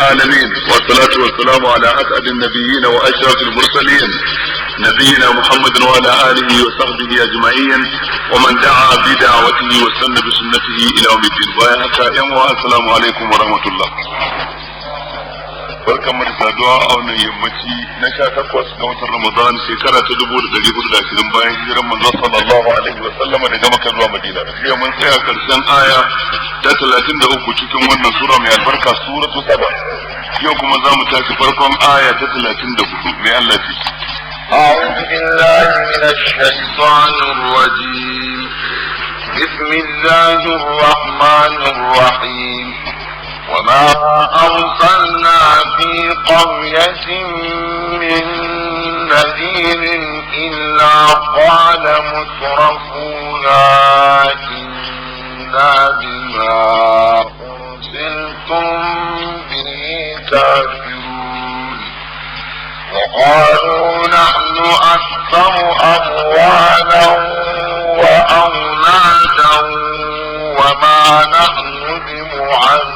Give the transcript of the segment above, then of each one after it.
العالمين، والصلاة والسلام على أسعد النبيين وأشرف المرسلين، نبينا محمد وعلى آله وصحبه أجمعين، ومن دعا بدعوته واستنى بسنته إلى يوم الدين. السلام عليكم ورحمة الله. Barkan mu da saduwa a wannan yammaci na 18 ga watan Ramadan, shekara ta 1420 bayan hijiran manzo sallallahu alaihi wa sallama daga Makka zuwa Madina. Jiya mun tsaya karshen aya ta 33 cikin wannan sura mai albarka, suratu Saba. Yau kuma za mu tashi farkon aya ta 34. Mai Allah ce? أعوذ بالله من الشيطان الرجيم. بسم الله الرحمن الرحيم. وما أرسلنا في قرية من نذير إلا قال مترفوها إنا بما أرسلتم به كافرون، وقالوا نحن أكثر أموالا وأولادا وما نحن بمعذبين.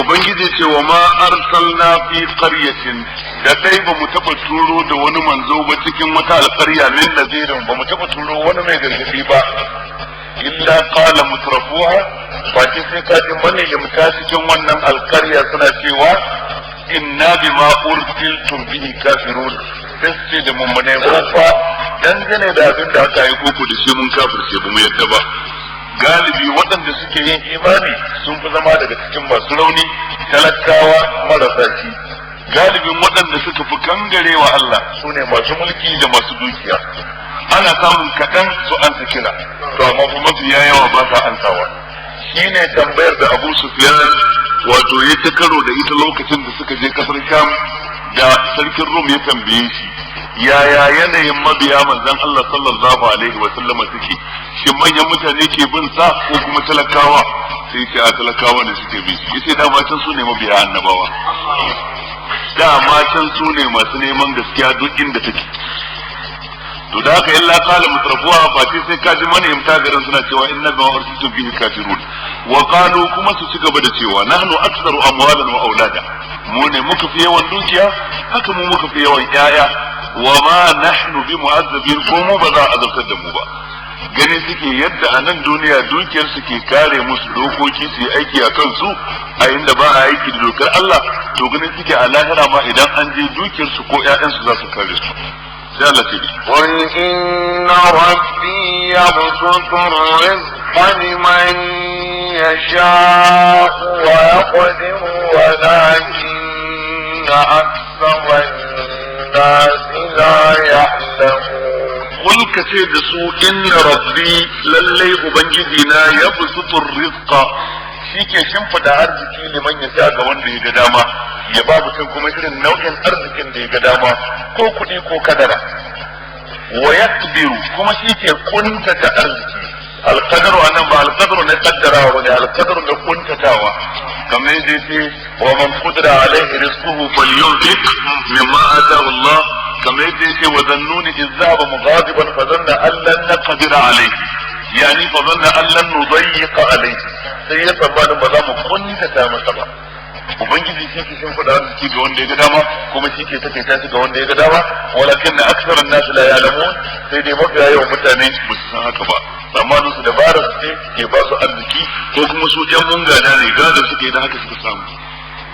Ubangiji ce: wa ma arsalna fi qaryatin, da dai ba mu taba turo da wani manzo ba cikin wata alƙarya, min nazirin, ba mu taba turo wani mai gargadi ba, illa qala mutrafuha, face sai ka ji mani'imta cikin wannan alƙarya suna cewa: inna bima ursiltum bihi kafirun. Sai su ce da mummune: mu fa dangane da abin da aka yi koko da shi mun kafirce, ba mu yadda ba. Galibi waɗanda suke yin imani sun fi zama daga cikin masu rauni, talakawa, marasa shi. Galibin waɗanda suka fi kangarewa Allah su ne masu mulki da masu dukiya. Ana samun kaɗan su ansa kira, to amma kuma mafiya yawa ba sa ansawa. Shine tambayar da Abu Sufyan wato ya ta karo da ita lokacin da suka je kasar Sham, da sarkin Rum ya tambaye shi yaya yanayin mabiya manzon Allah sallallahu alaihi wa sallama suke, shin manyan mutane ke bin sa ko kuma talakawa? Sai ce a talakawa ne suke bi. Yace dama can su ne mabiya annabawa, dama can su ne masu neman gaskiya duk inda take. To da haka illa qala mutrafuha, fa sai ka ji mani'imta garin suna cewa: inna bima ursiltum bihi kafirun. Wa qalu, kuma su ci gaba da cewa: nahnu aktsaru amwalan wa aulada, mu ne muka fi yawan dukiya, haka mu muka fi yawan yaya, wa ma nahnu bi mu'azzabin, ko mu ba za a azabtar da mu ba. Gani suke yadda a nan duniya dukiyar su ke kare musu dokoki su yi aiki a kansu a inda ba a aiki da dokar Allah, to gani suke a lahira ma idan an je dukiyar su ko ƴaƴan su za su kare su. Sai Allah ce: قل إن ربي يبسط الرزق لمن يشاء ويقدر، ولكن أكثر الناس لا يعلمون. قل, ka ce da su: inna rabbi, lallai ubangiji na, yabsutur rizqa, shi ke shimfida arziki, liman yasha, ga wanda ya ga dama ya ba mutum, kuma irin nau'in arzikin da ya ga dama, ko kuɗi ko kadara, wa yaqdiru, kuma shi ke kuntata arziki. Alqadaru anan ba alqadaru na kaddarawa ne, alqadaru na kuntatawa, kamar yadda yace: wa man qudira alaihi rizquhu falyunfiq mimma ataahu Allah. Kamar yadda yace: wa dhannuni iz dhahaba mughadiban fa dhanna an lan naqdira alayhi, yani fa dhanna an lan nudayyiqa alayhi, sai ya tsammanin ba za mu kuntata masa ba. Ubangiji shi ke shimfiɗa arziki ga wanda ya ga dama, kuma shi ke takaita shi ga wanda ya ga dama, walakin na aksaran nasu la ya'lamun, sai dai mafiya yawan mutane ba su san haka ba. Tsammanin su dabarar su ce ke ba su arziki, ko kuma su ƴan mungada ne, gado suke da haka suka samu.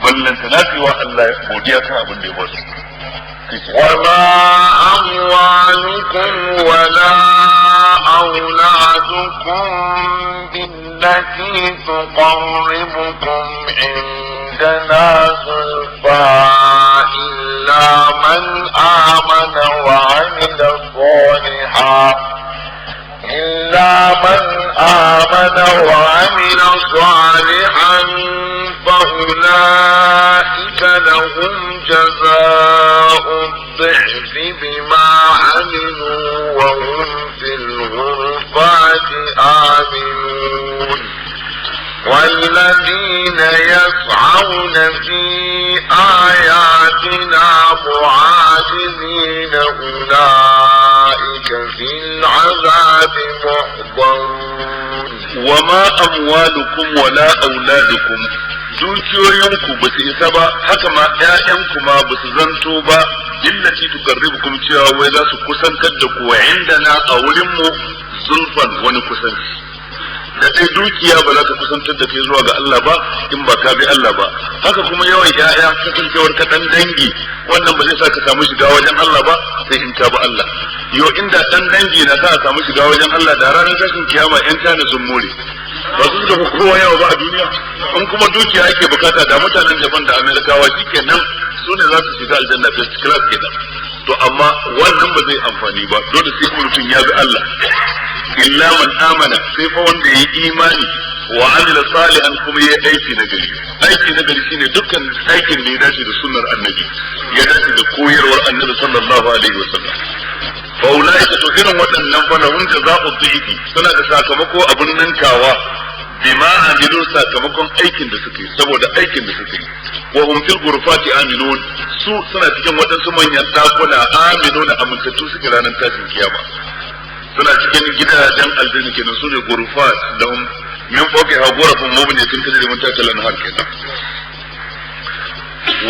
Ballanta na wa Allah godiya kan abin da ya ba su. وما أموالكم ولا أولادكم بالتي تقربكم عندنا زلفى إلا من آمن وعمل صالحا، إلا من آمن وعمل صالحا فأولئك لهم جزاء الضعف بما عملوا وهم في الغرفات آمنون. والذين يسعون في آياتنا معاجزين أولئك في العذاب محضرون. وما أموالكم ولا أولادكم. Dukiyoyinku ba su isa ba, haka ma ƴaƴanku ma ba su zanto ba, billati tuqarribukum, cewa wai za su kusantar da ku indana, a wurin mu, zulfan, wani kusanci. Da dai dukiya ba za ta kusantar da kai zuwa ga Allah ba in ba ka bi Allah ba. Haka kuma yawan ƴaƴa, kasancewar ka dan dangi, wannan ba zai sa ka samu shiga wajen Allah ba sai in ka bi Allah. Yo, inda dan dangi na sa a samu shiga wajen Allah, da ranar tashin kiyama ƴan tana sun more, ba su suka fi kowa yawa ba a duniya. In kuma dukiya ake bukata, da mutanen Japan da Amerikawa shikenan, su ne za su shiga aljanna first class kenan. To amma wannan ba zai amfani ba, dole sai mutum ya bi Allah. Illa man amana, sai fa wanda ya yi imani, wa amila salihan, kuma ya aiki na gari. Aiki na gari shine dukkan aikin da ya dace da sunnar Annabi, ya dace da koyarwar Annabi sallallahu alaihi wasallam. Fa ulaika, to irin waɗannan fa, lahum jazaa'u dhifi, suna da sakamako abun ninkawa, bima amilu, sakamakon aikin da suke, saboda aikin da suke. Wa hum fil ghurfati aminun, su suna cikin waɗansu manyan dakuna, aminuna, amintattu suke ranar tashin kiyama. Suna cikin gidajen aljanna kenan, su ne ghurfat, lahum min fawqiha ghurafun mabniyatun tajri min tahtiha al-anhar kenan.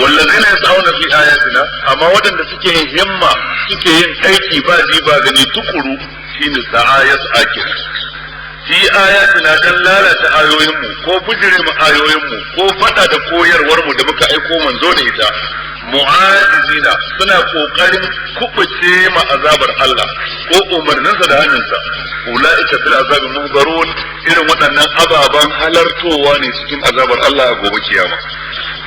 Wallazina yas'auna fi ayatina, amma waɗanda suke yin himma, suke yin aiki ba ji ba gani, tukuru, shine sa'a yas'a kenan, fi ayatina, dan lalata ayoyinmu ko bujire mu ayoyinmu ko fada da koyarwar mu da muka aiko manzo da ita, mu'ajizina, suna kokarin kubuce ma azabar Allah ko umarninsa da hannunsa, ulaika fil azabi muhdarun, irin waɗannan ababan halartowa ne cikin azabar Allah a gobe kiyama.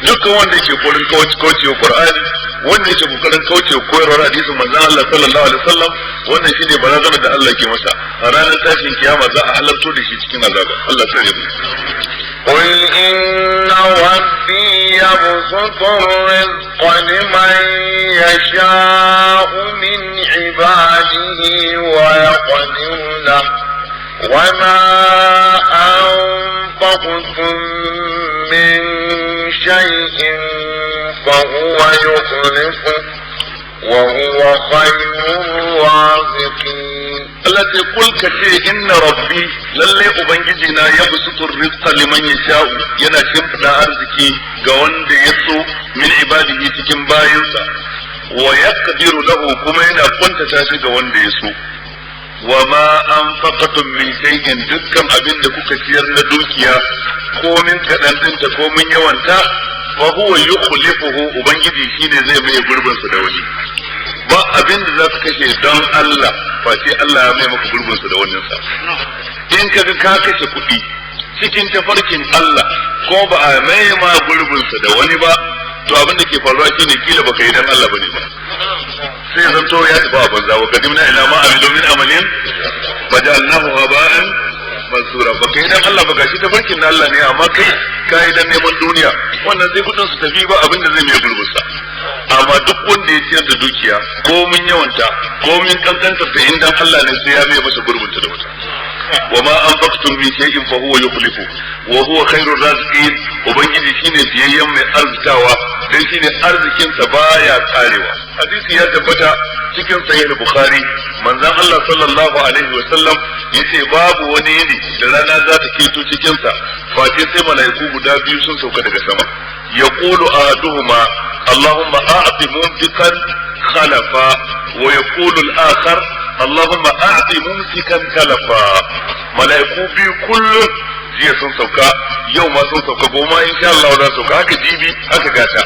Dukkan wanda yake kokarin kaucewa Qur'ani, wanda yake kokarin kaucewa koyarwar hadisin manzon Allah sallallahu alaihi wasallam, wannan shine barazanar da Allah ke masa a ranar tashin kiyama, za a halarto da shi cikin azaba. Allah tsare mu. قل إن ربي يبسط الرزق لمن يشاء من عباده ويقدر له، وما أنفقتم من شيء فهو يخلفه وهو خير الرازقين. Allah ce: kul, ka ce, inna rabbi, lalle ubangiji na, yabsutu rizqa liman yasha'u, yana shimfida arziki ga wanda ya so, min ibadihi, cikin bayinsa, wa yaqdiru lahu, kuma yana kuntata shi ga wanda ya so. Wa ma anfaqtum min shay'in, dukkan abin da kuka ciyar na dukiya, ko min kadan dinta ko min yawanta, fa huwa yukhlifuhu, ubangiji shine zai maye gurbin sa da wani. Ba abin da za ka kashe don Allah face Allah ya mai maka gurbin sa da wannan sa. In ka ga ka kashe kuɗi cikin tafarkin Allah ko ba a mai ma gurbin sa da wani ba, to abin da ke faruwa shine kila baka yi dan Allah bane ba, sai zanto ya tafi a banza. Wa qadimna ila ma amilu min amalin fajalnahu haba'an mansura. Baka yi dan Allah ba, gashi tafarkin na Allah ne, amma kai ka yi dan neman duniya, wannan sai kudin su tafi, ba abin da zai mai gurbin sa. Amma duk wanda ya ciyar da dukiya, ko mun yawanta ko mun kankanta ta, in dan Allah ne, sai ya mai masa gurbinta da wata. Wa ma anfaqtum min shay'in fa huwa yukhlifu wa huwa khairur raziqin. Ubangiji shine fiyayyen mai arzikawa, dan shine arzikin sa baya karewa. Hadisi ya tabbata cikin Sahih Bukhari, manzon Allah sallallahu alaihi wa sallam yace babu wani yini da rana za ta keto cikin sa face sai malaiku guda biyu sun sauka daga sama. Yaqulu ahaduhuma: allahumma a'ti mumtikan khalafa, wa yaqulu al-akhar: allahumma a'ti mumsikan talafa. Malaiku biyu kullum, jiya sun sauka, yau ma sun sauka, goma insha Allah za su sauka, haka jibi, haka gata.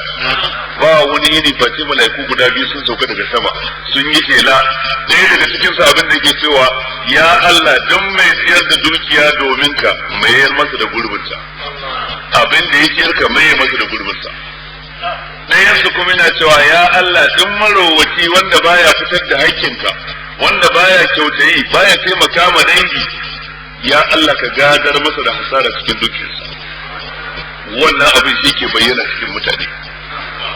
Ba wani yini face malaiku guda biyu sun sauka daga sama sun yi shela. Ɗaya daga cikin su abin da ke cewa: ya Allah, don mai ciyar da dukiya domin ka, mayar masa da gurbinta, abin da ya ciyar ka mayar masa da gurbinsa. Ɗayan su kuma yana cewa: ya Allah, duk marowaci wanda baya fitar da haƙƙinka, wanda baya kyautayi, baya taimaka ma dangi, ya Allah, ka gadar masa da hasara cikin dukiyarsa. Wannan abin shi ke bayyana cikin mutane.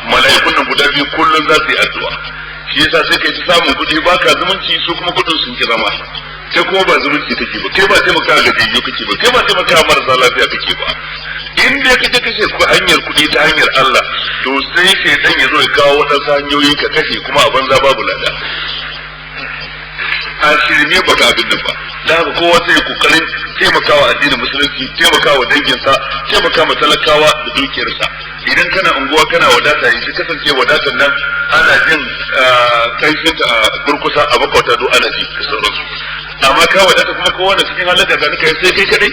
Mala'ikun nan guda biyu kullum za su yi addu'a. Shi yasa sai kai ta samun kuɗi baka zumunci, su kuma kuɗin sun ki zama. Kai kuma ba zumunci kake ba, kai ba taimaka ga gajiyayyu kake ba, kai ba taimaka marasa lafiya kake ba. In dai kaje kashe ku hanyar kuɗi ta hanyar Allah, to sai shaidan ya zo ya kawo waɗansu hanyoyi ka kashe kuma a banza, babu lada, a shirme, baka abin nan ba. Da haka kowa sai kokarin taimakawa addinin musulunci, taimakawa danginsa, taimakawa talakawa da dukiyarsa. Idan kana unguwa kana wadata, yi kasance wadatar nan ana jin kanshin ta kurkusa a makwata duk ana ji da sauransu. Amma ka wadata kuma kowa da cikin halin da ka yi sai kai kadai,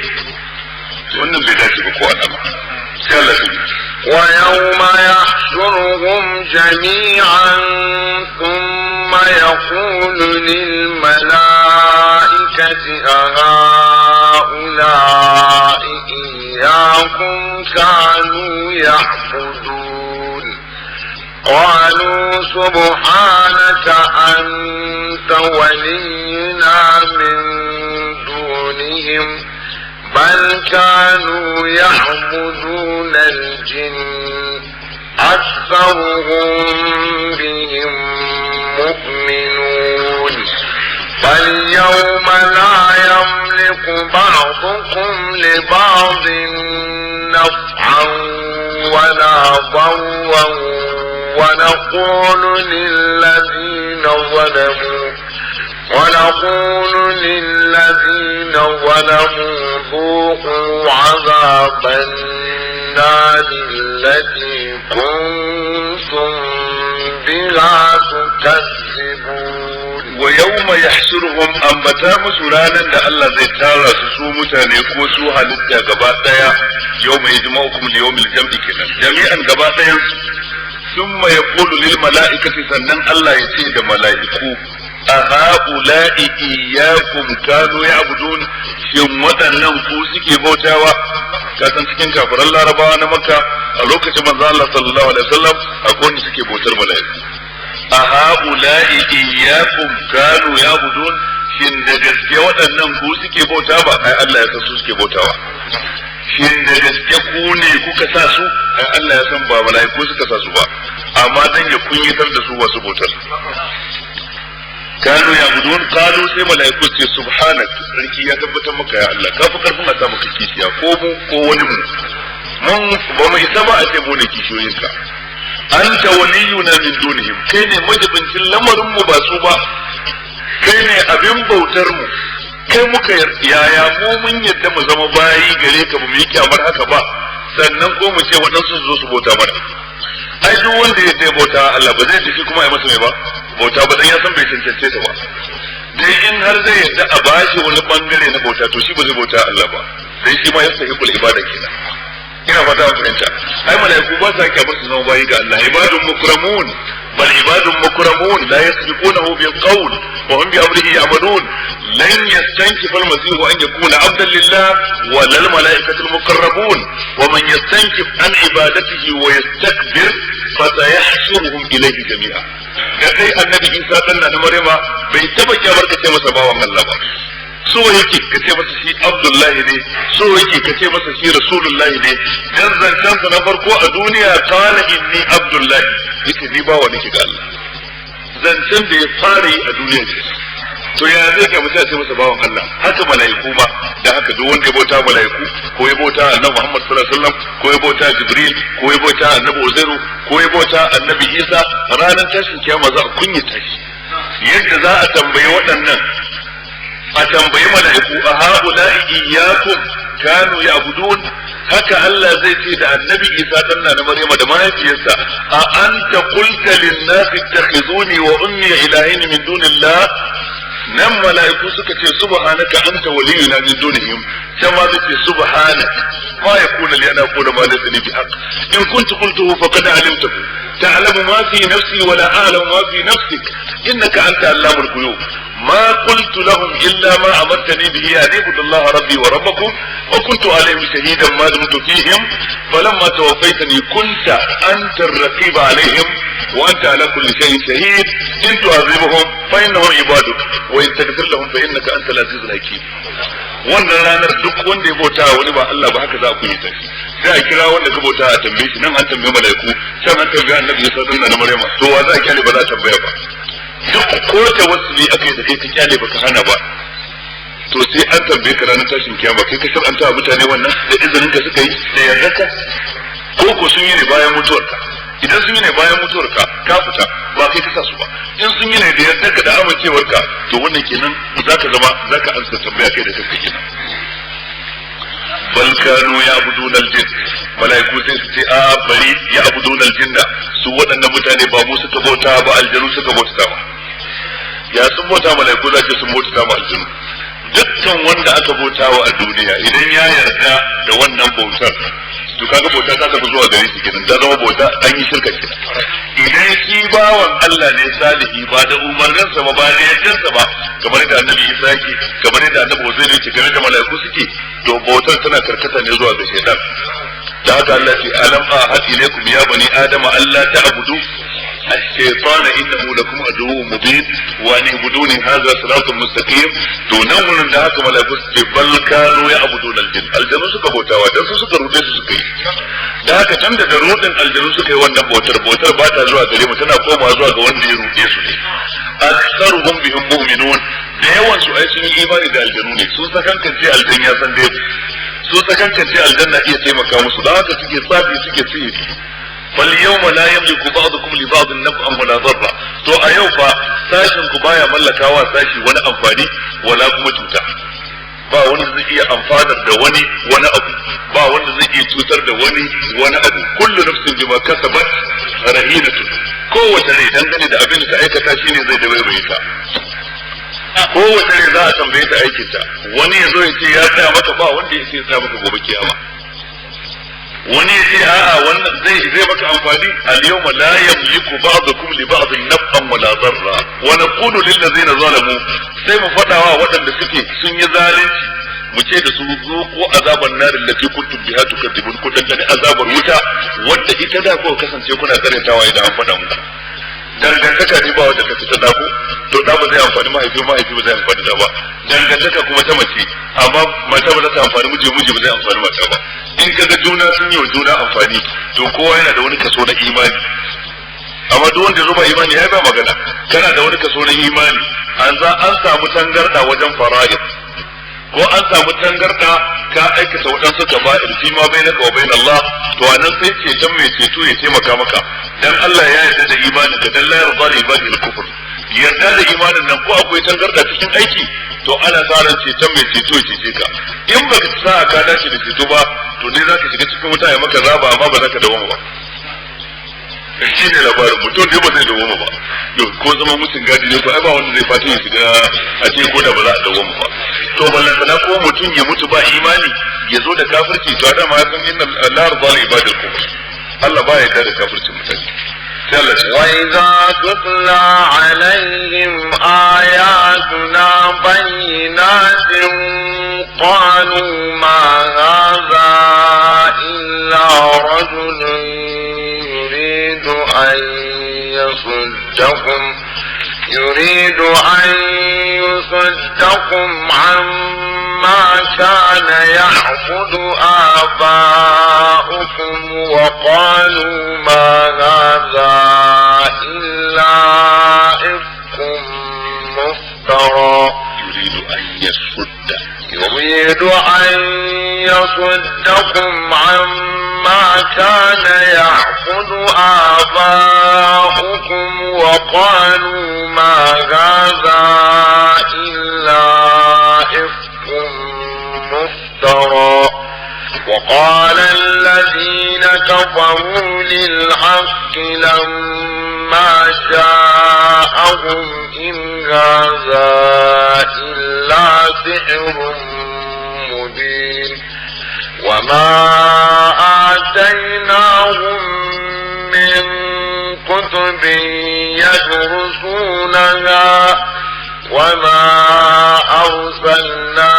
wannan bai dace ba ko alama. Sai Allah ya ويوم يحشرهم جميعا ثم يقول للملائكة أهؤلاء إياكم كانوا يعبدون قالوا سبحانك أنت ولينا من دونهم بل كانوا يعبدون الجن أكثرهم بهم مؤمنون فاليوم لا يملك بعضكم لبعض نفعا ولا ضرا ونقول للذين ظلموا ذوقوا عذاب النار التي كنتم بها تكذبون. ويوم يحشرهم أنبتا مسورانا da Allah zai tara su su mutane ko su halitta gaba daya, yawma yajma'ukum li yawmil jam'i kenan, jami'an gaba dayan. Thumma yaqulu lil mala'ikati, sannan Allah ya ce da mala'iku, a ha'ula'i iyyakum kanu ya'budun, shin waɗannan ku suke bautawa? Ka san cikin kafiran Larabawa na Makka a lokacin manzo Allah sallallahu alaihi wasallam akwai wanda suke bautar mala'iku. A ha'ula'i iyyakum kanu ya'budun, shin da gaske waɗannan ku suke bauta ba? Ai Allah ya san su suke bautawa. Shin da gaske ku ne kuka sa su? Ai Allah ya san ba mala'iku suka sa su ba, amma dan ya kunyatar da su wasu bautar. Kanu ya budun kalu, sai mala'iku ce subhanak, sarki ya tabbatar maka ya Allah, ka fi karfin a sa maka kishiya ko mu ko wani mu, mun ba mu isa ba a ce mu ne kishiyoyinka. Anta waliyuna min dunihim, kai ne majibincin lamarin mu ba su ba, kai ne abin bautar mu, kai muka yaya mu mun yadda mu zama bayi gare ka, ba mu yi kyamar haka ba, sannan ko mu ce waɗansu su zo su bauta mana. Ai duk wanda ya ce bauta Allah ba zai tafi kuma ya masa mai ba bauta ba, dan ya san bai cancance ta ba. Dai in har zai yadda a bashi wani bangare na bauta, to shi ba zai bauta Allah ba, sai shi ma ya sahi kul ibada kenan. Ina fata an fahimta. Ai mala'iku ba sa kyamar su zama bayi ga Allah, ibadun mukramun, bal ibadun mukramun la yasbiqunahu bil qawl wa hum bi amrihi ya'malun. Lan yastankifa al-masih an yakuna 'abdan lillah wa lil mala'ikati al-muqarrabun wa man yastankif an ibadatihi wa yastakbir fa sayahshuruhum ilayhi jami'a. Da kai annabi Isa dan na Maryama bai taba kyamar ka ce masa bawan Allah ba, so yake ka ce masa shi Abdullahi ne, so yake ka ce masa shi Rasulullahi ne. Dan zancensa na farko a duniya qala inni Abdullahi, yace ni bawa nake ga Allah. Zancen da ya fara yi a duniya ce. To ya zai ka mutum ce masa bawan Allah? Haka mala'iku ma, da haka duk wanda ya bauta mala'iku ko ya bauta Annabi Muhammad sallallahu alaihi wasallam ko ya bauta Jibril ko ya bauta Annabi Uzairu ko ya bauta Annabi Isa, ranar tashin kiyama za a kunyata shi. Yadda za a tambayi waɗannan, a tambayi mala'iku a ha'ula'i iyyakum kanu ya'budun, haka Allah zai ce da Annabi Isa dan na Maryama da mahaifiyarsa, a anta qulta lin-nasi ittakhizuni wa ummi ilahin min dunillah? Nan mala'iku suka ce subhanaka anta waliyuna min dunihim, kama zai ce subhanak ma yakuna li an aqula ma laysa li bihaq, in kuntu qultuhu faqad alimtahu, ta'lamu ma fi nafsi wa la a'lamu ma fi nafsik, innaka anta allamul ghuyub. ما قلت لهم إلا ما أمرتني به أن اعبدوا الله ربي وربكم وكنت عليهم شهيدا ما دمت فيهم فلما توفيتني كنت أنت الرقيب عليهم وأنت على كل شيء شهيد، إن تعذبهم فإنهم عبادك وإن تغفر لهم فإنك أنت العزيز الحكيم. Wannan ranar duk wanda ya bauta wani ba Allah ba haka za ku yi tashi. Sai a kira wanda ka bauta a tambaye shi, nan an tambaye mala'iku, can an tambaye Annabi Isa dan na Maryama, to wa za a kyale ba za a tambaya ba? Duk ko ta wasu ne akai da kai ka kyale baka hana ba, to sai an tambaye ka ranar tashin kiyama, kai ka shar'anta mutane wannan da izinin ka suka yi da yardarka, ko ko sun yi ne bayan mutuwarka? Idan sun yi ne bayan mutuwarka ka fita, ba kai ka sa su ba. In sun yi ne da yardarka da amincewarka, to wannan kenan zaka zama zaka ansa tambaya kai da kanka kenan. Bal kanu ya'buduna al-jinn, malaiku sai su ce a bari ya'buduna al-jinna, su waɗannan mutane ba mu suka bauta ba, aljanu suka bauta ba. Ya sun bauta malaiku za ce sun bauta ma aljanu. Dukkan wanda aka bauta wa a duniya idan ya yarda da wannan bautar, to kaga bauta ta tafi zuwa gare shi kenan, ta zama bauta, an yi shirka kenan. Idan shi bawan Allah ne salihi, ba da umarninsa ba, ba da yardarsa ba, kamar yadda Annabi Isa yake, kamar yadda Annabi Uzair yake, kamar yadda mala'iku suke, to bautar tana karkata ne zuwa ga shaitan. Da haka Allah ce alam ahad ilaykum ya bani adama alla ta'budu الشيطان انه لكم عدو مبين وان اعبدوني هذا صراط مستقيم. To nan wurin da haka malaiku su ce bal kanu ya'buduna aljin, aljanu suka bautawa, dan su suka rude su suka yi. Da haka tun da rudin aljanu suka yi wannan bautar, bautar ba ta zuwa gare mu, tana komawa zuwa ga wanda ya rude su ne. Aktsaruhum bihim mu'minun, da yawan su ai sun yi imani da aljanu ne, sun sakankance aljan ya san dai, sun sakankance aljanna iya taimaka musu, da haka suke tsafi suke sihiri. فاليوم لا يملك بعضكم لبعض نفعا ولا ضرا، to a yau fa sashin ku baya mallakawa sashi wani amfani wala kuma cuta. Ba wanda zai iya amfanar da wani wani abu, ba wanda zai iya cutar da wani wani abu. Kullu nafsin bima kasabat rahinatu, kowace rai dangane da abin da ta aikata shine zai dabaibaye ta. Kowace rai za a tambaye ta aikin ta. Wani ya zo ya ce ya tsaya maka, ba wanda ya ce ya tsaya maka gobe kiyama. Wani ya ce a'a wannan zai maka amfani. Al yawma la yamliku ba'dukum li ba'din naf'an wala darra wa naqulu lil ladzina zalamu, sai mu fadawa waɗanda suke sun yi zalunci, mu ce da su zuqu azaban nar allati kuntum biha tukadzibun, ku dandane azabar wuta wadda ita da kuka kasance kuna karyatawa idan an faɗa muku. Dangantaka ne ba wanda ka fita da ku, to da ba zai amfani mahaifi, mahaifi ba zai amfani da ba. Dangantaka kuma ta mace, amma mata ba za ta amfani miji, miji ba zai amfani mata ba. In kaga juna sun yi wa juna amfani, to kowa yana da wani kaso na imani. Amma duk wanda ya zo ba imani ya ba magana, kana da wani kaso na imani, an za an samu tangarda wajen fara'id, ko an samu tangarda ka aikata waɗansu kaba'ir fi ma bainaka wa bain Allah, to anan sai ceton mai ceto ya taimaka maka. Dan Allah ya yarda da imanin ka, dan la yarda li ibadihi al-kufr, yarda da imanin nan ko akwai tangarda cikin aiki, to ana sa ran ceton mai ceto ya cece ka. In baka sa ka dace da ceto ba, to ne zaka shiga cikin wuta ya maka zaba, amma ba za ka dawo ba. Shi ne labarin mutum ne ba zai dawo ba. Yau ko zama mutum gadi ne ko ai ba wanda zai fata ya shiga a ce ko da ba za a dawo ba. To ballantana ko mutum ya mutu ba imani, ya zo da kafirci, to da ma san inna la yarda li ibadil kufr, Allah ba ya yarda da kafircin mutane. وإذا تتلى عليهم آياتنا بينات قالوا ما هذا إلا رجل يريد أن يصدكم عما كان يعبد آباؤكم وقالوا ما هذا إلا إفك مفترى. يريد أن يصدكم عما كان يعبد آباؤكم وقالوا ما هذا إلا إفك مفترى. وقال الذين كفروا للحق لما جاءهم إن هذا إلا سحر مبين. وما آتيناهم من كتب يدرسونها وما أرسلنا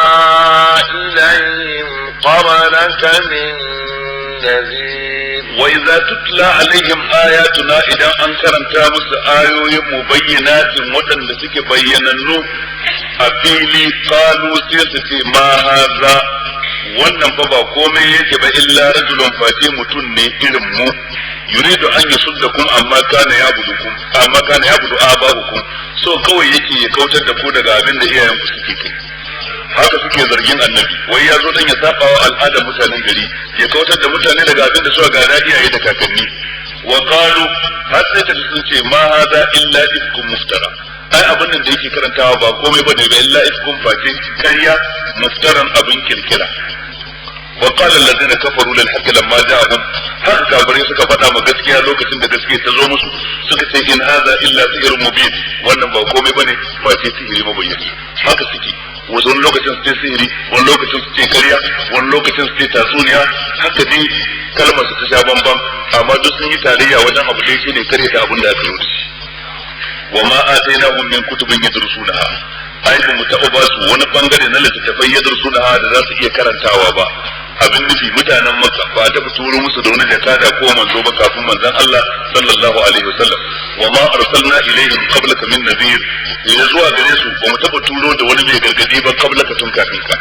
إليهم قبلك من نذير. وإذا تتلى عليهم آياتنا إذا أنكرت مس آيوهم مبينات وطن لسك بيننو أفيلي قالوا سيستي ما هذا wannan fa ba komai yake ba illa rajulun face mutum ne irin mu yuridu an yasuddakum amma kana yabudukum amma kana yabudu abahukum, so kawai yake ya kautar da ku daga abin da iyayenku suke kai. Haka suke zargin annabi, wai ya zo dan ya saba wa al'adar mutanen gari, ya kautar da mutane daga abin da suka gada iyaye da kakanni. Wa qalu har sai ka sun ce ma hada illa ifkum muftara, Ai abin nan da yake karantawa ba komai bane ba illa ifkun face karya muftaran abin kirkira. Wa qala alladhina kafaru lil haqqi lamma ja'ahum, har kafirai suka faɗa ma gaskiya lokacin da gaskiya ta zo musu, suka ce in hadha illa sihrun mubin, wannan ba komai bane face sihiri mabayyani. Haka suke, wasu wani lokacin su ce sihiri, wani lokacin su ce karya, wani lokacin su ce tatsuniya, haka dai kalmar su ta sha bamban, amma duk sun yi tarayya wajen abu dai shine kare ta abin da aka yi. Wa ma atainahum min kutubin yadrusunaha, ai ba mu taɓa ba su wani bangare na littattafai yadrusunaha da za su iya karantawa ba. Abin nufi mutanen Makka ba a taɓa turo musu da wani jakada ko manzo ba kafin manzon Allah sallallahu alaihi wasallam. Wa ma arsalna ilaihim qablaka min nadhir, ya zuwa gare su ba mu taɓa turo da wani mai gargadi ba qablaka tun kafin ka.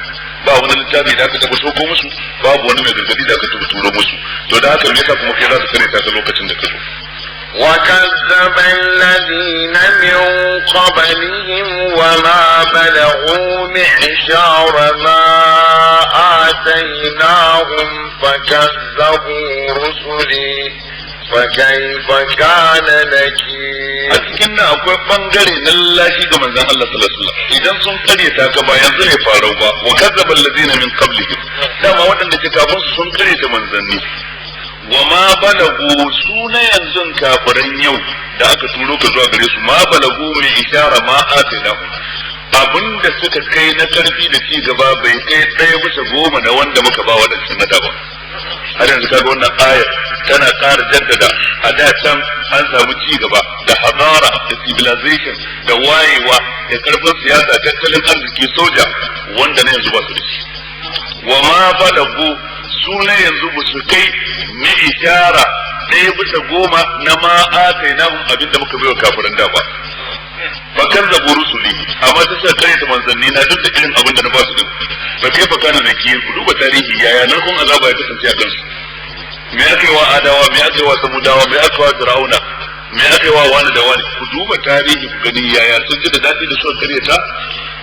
Ba wani littafi da aka taɓa soko musu, babu wani mai gargadi da aka taɓa turo musu. To da haka me yasa kuma kai za su kare ta lokacin da ka zo? وكذب الذين من قبلهم وما بلغوا معشار ما آتيناهم فكذبوا رسلي فكيف كان نكير. A cikin nan akwai bangare na lallashi ga manzon Allah sallallahu alaihi wasallam. Idan sun karyata ka ba yanzu ne farau ba. Wa kazzaba alladhina min qablihim, dama waɗanda ke kafin su sun karyata manzanni. Wa ma balagu, suna yanzu kafiran yau da aka turo ka zuwa gare su, ma balagu mai ishara ma atainahu, abinda suka kai na karfi da ci gaba bai kai 1/10 na wanda muka ba waɗancan na da ba. Har yanzu kaga wannan ayar tana ƙara jaddada a da can an samu ci gaba da hadara da civilization da wayewa da karfin siyasa, tattalin arziki, soja, wanda na yanzu ba su da shi. Wa ma balagu, suna yanzu ba su kai mi ishara 1/10 na ma atainahum abinda muka bai wa kafiran da ba. Bakar da rusuli, amma ta suka kare ta manzanni na duk da irin abin da na ba su din. Fa kai fa kana nakir, ku duba tarihi yaya narkon azaba ya kasance a kansu. Me aka yi wa Adawa, me aka yi wa Samudawa, me aka yi wa Fir'auna, me aka yi wa wani da wani? Ku duba tarihi ku gani yaya sun ji da daɗi da suka kare ta.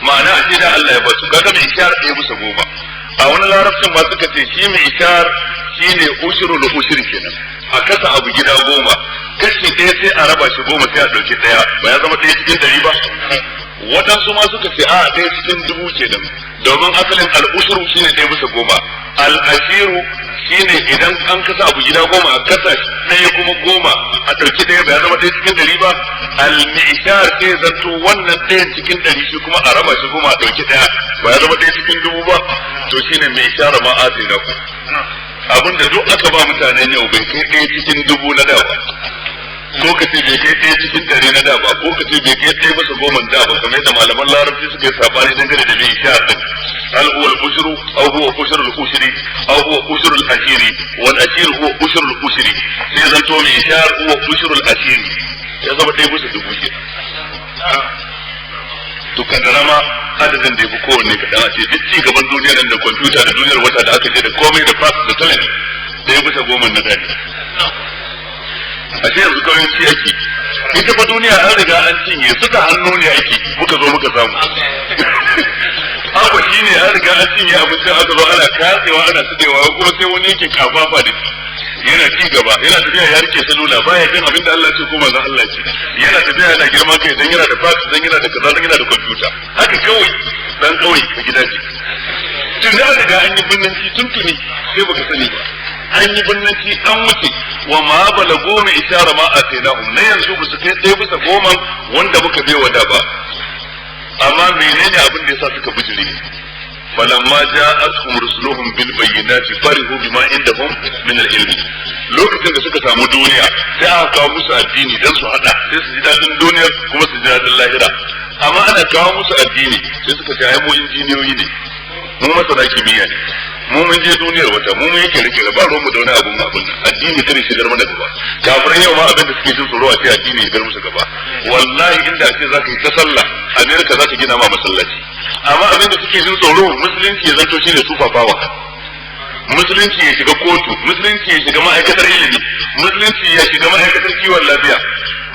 Ma'ana a ce da Allah ya ba su kaga mai ishar 1/10. A wani larabcin ma suka ce shi mai ishar shine ushurul ushur kenan. A kasa abu gida 10, kashi 1 sai a raba shi 10 sai a ɗauki 1, ba ya zama 1/100 ba. Waɗansu ma suka ce a 1/1000 kenan, domin asalin al'ushuru shine 1/10, al'ashiru shine idan an kasa abu gida 10 a kasa 1 kuma 10 a ɗauki 1, ba ya zama 1/100 ba. Al-mi'shar sai zanto wannan 1/100 shi kuma a raba shi 10 a ɗauki 1, ba ya zama 1/1000 ba. To shine mi'shar ma atina ku, abinda duk aka ba mutanen yau bai kai 1/1000 na da ba, ko ka ce bai kai 1/100 na da ba, ko ka ce bai kai 1/10 da ba, kamar yadda malaman larabci suka yi sabani dangane da mai sha din. Hal huwa al-ushru aw huwa ushru al-ushri aw huwa ushru al-ashiri, wal ashir huwa ushru al-ushri, sai zanto mai sha huwa ushru al-ashiri, ya zama 1/1000 ke. To kaddara ma adadin da ya fi kowanne kaɗan a ce duk ci gaban duniyar nan da kwamfuta da duniyar wata da aka ce da komai da fax da talent 1/10 na dadi. Ashe yanzu kawai ci ake, ita fa duniya an riga an cinye, suka hannu ne ake muka zo muka samu. Haka shi ne an riga an cinye abincin, aka zo ana katsewa ana sudewa, kuma sai wani yake kafafa da shi yana ci gaba, yana tafiya ya rike salula baya jin abin da Allah ce ko manzon Allah ce, yana tafiya yana girman kai dan yana da fax, dan yana da kaza, dan yana da kwamfuta, haka kawai dan kawai a gidaje. Tun da riga an yi binnanci tuntuni sai baka sani ba, an yi binnanci an wuce. Wa ma balagu mi ishara ma atainahum, na yanzu ba su kai 1/10 wanda muka bai wa da ba. Amma menene abin da yasa suka bijire? Falamma ja'atuhum rusuluhum bil bayyinati farihu bima indahum min al ilmi. Lokacin da suka samu duniya sai aka kawo musu addini dan su hada, sai su ji dadin duniyar kuma su ji dadin lahira. Amma ana kawo musu addini sai suka ce ai mu injiniyoyi ne, mu masana kimiyya ne, mu mun je duniyar wata, mu mun yake rike ba ruwan mu da wani abun abun nan, addini kare shigar mana gaba. Kafirai yau ma abin da suke jin tsoro a ce addini ya shigar musu gaba. Wallahi inda a ce zaka yi ta sallah, America za ta gina ma masallaci. Amma abin da suke jin tsoro musulunci ya zanto shine super power, musulunci ya shiga kotu, musulunci ya shiga ma'aikatar ilimi, musulunci ya shiga ma'aikatar kiwon lafiya,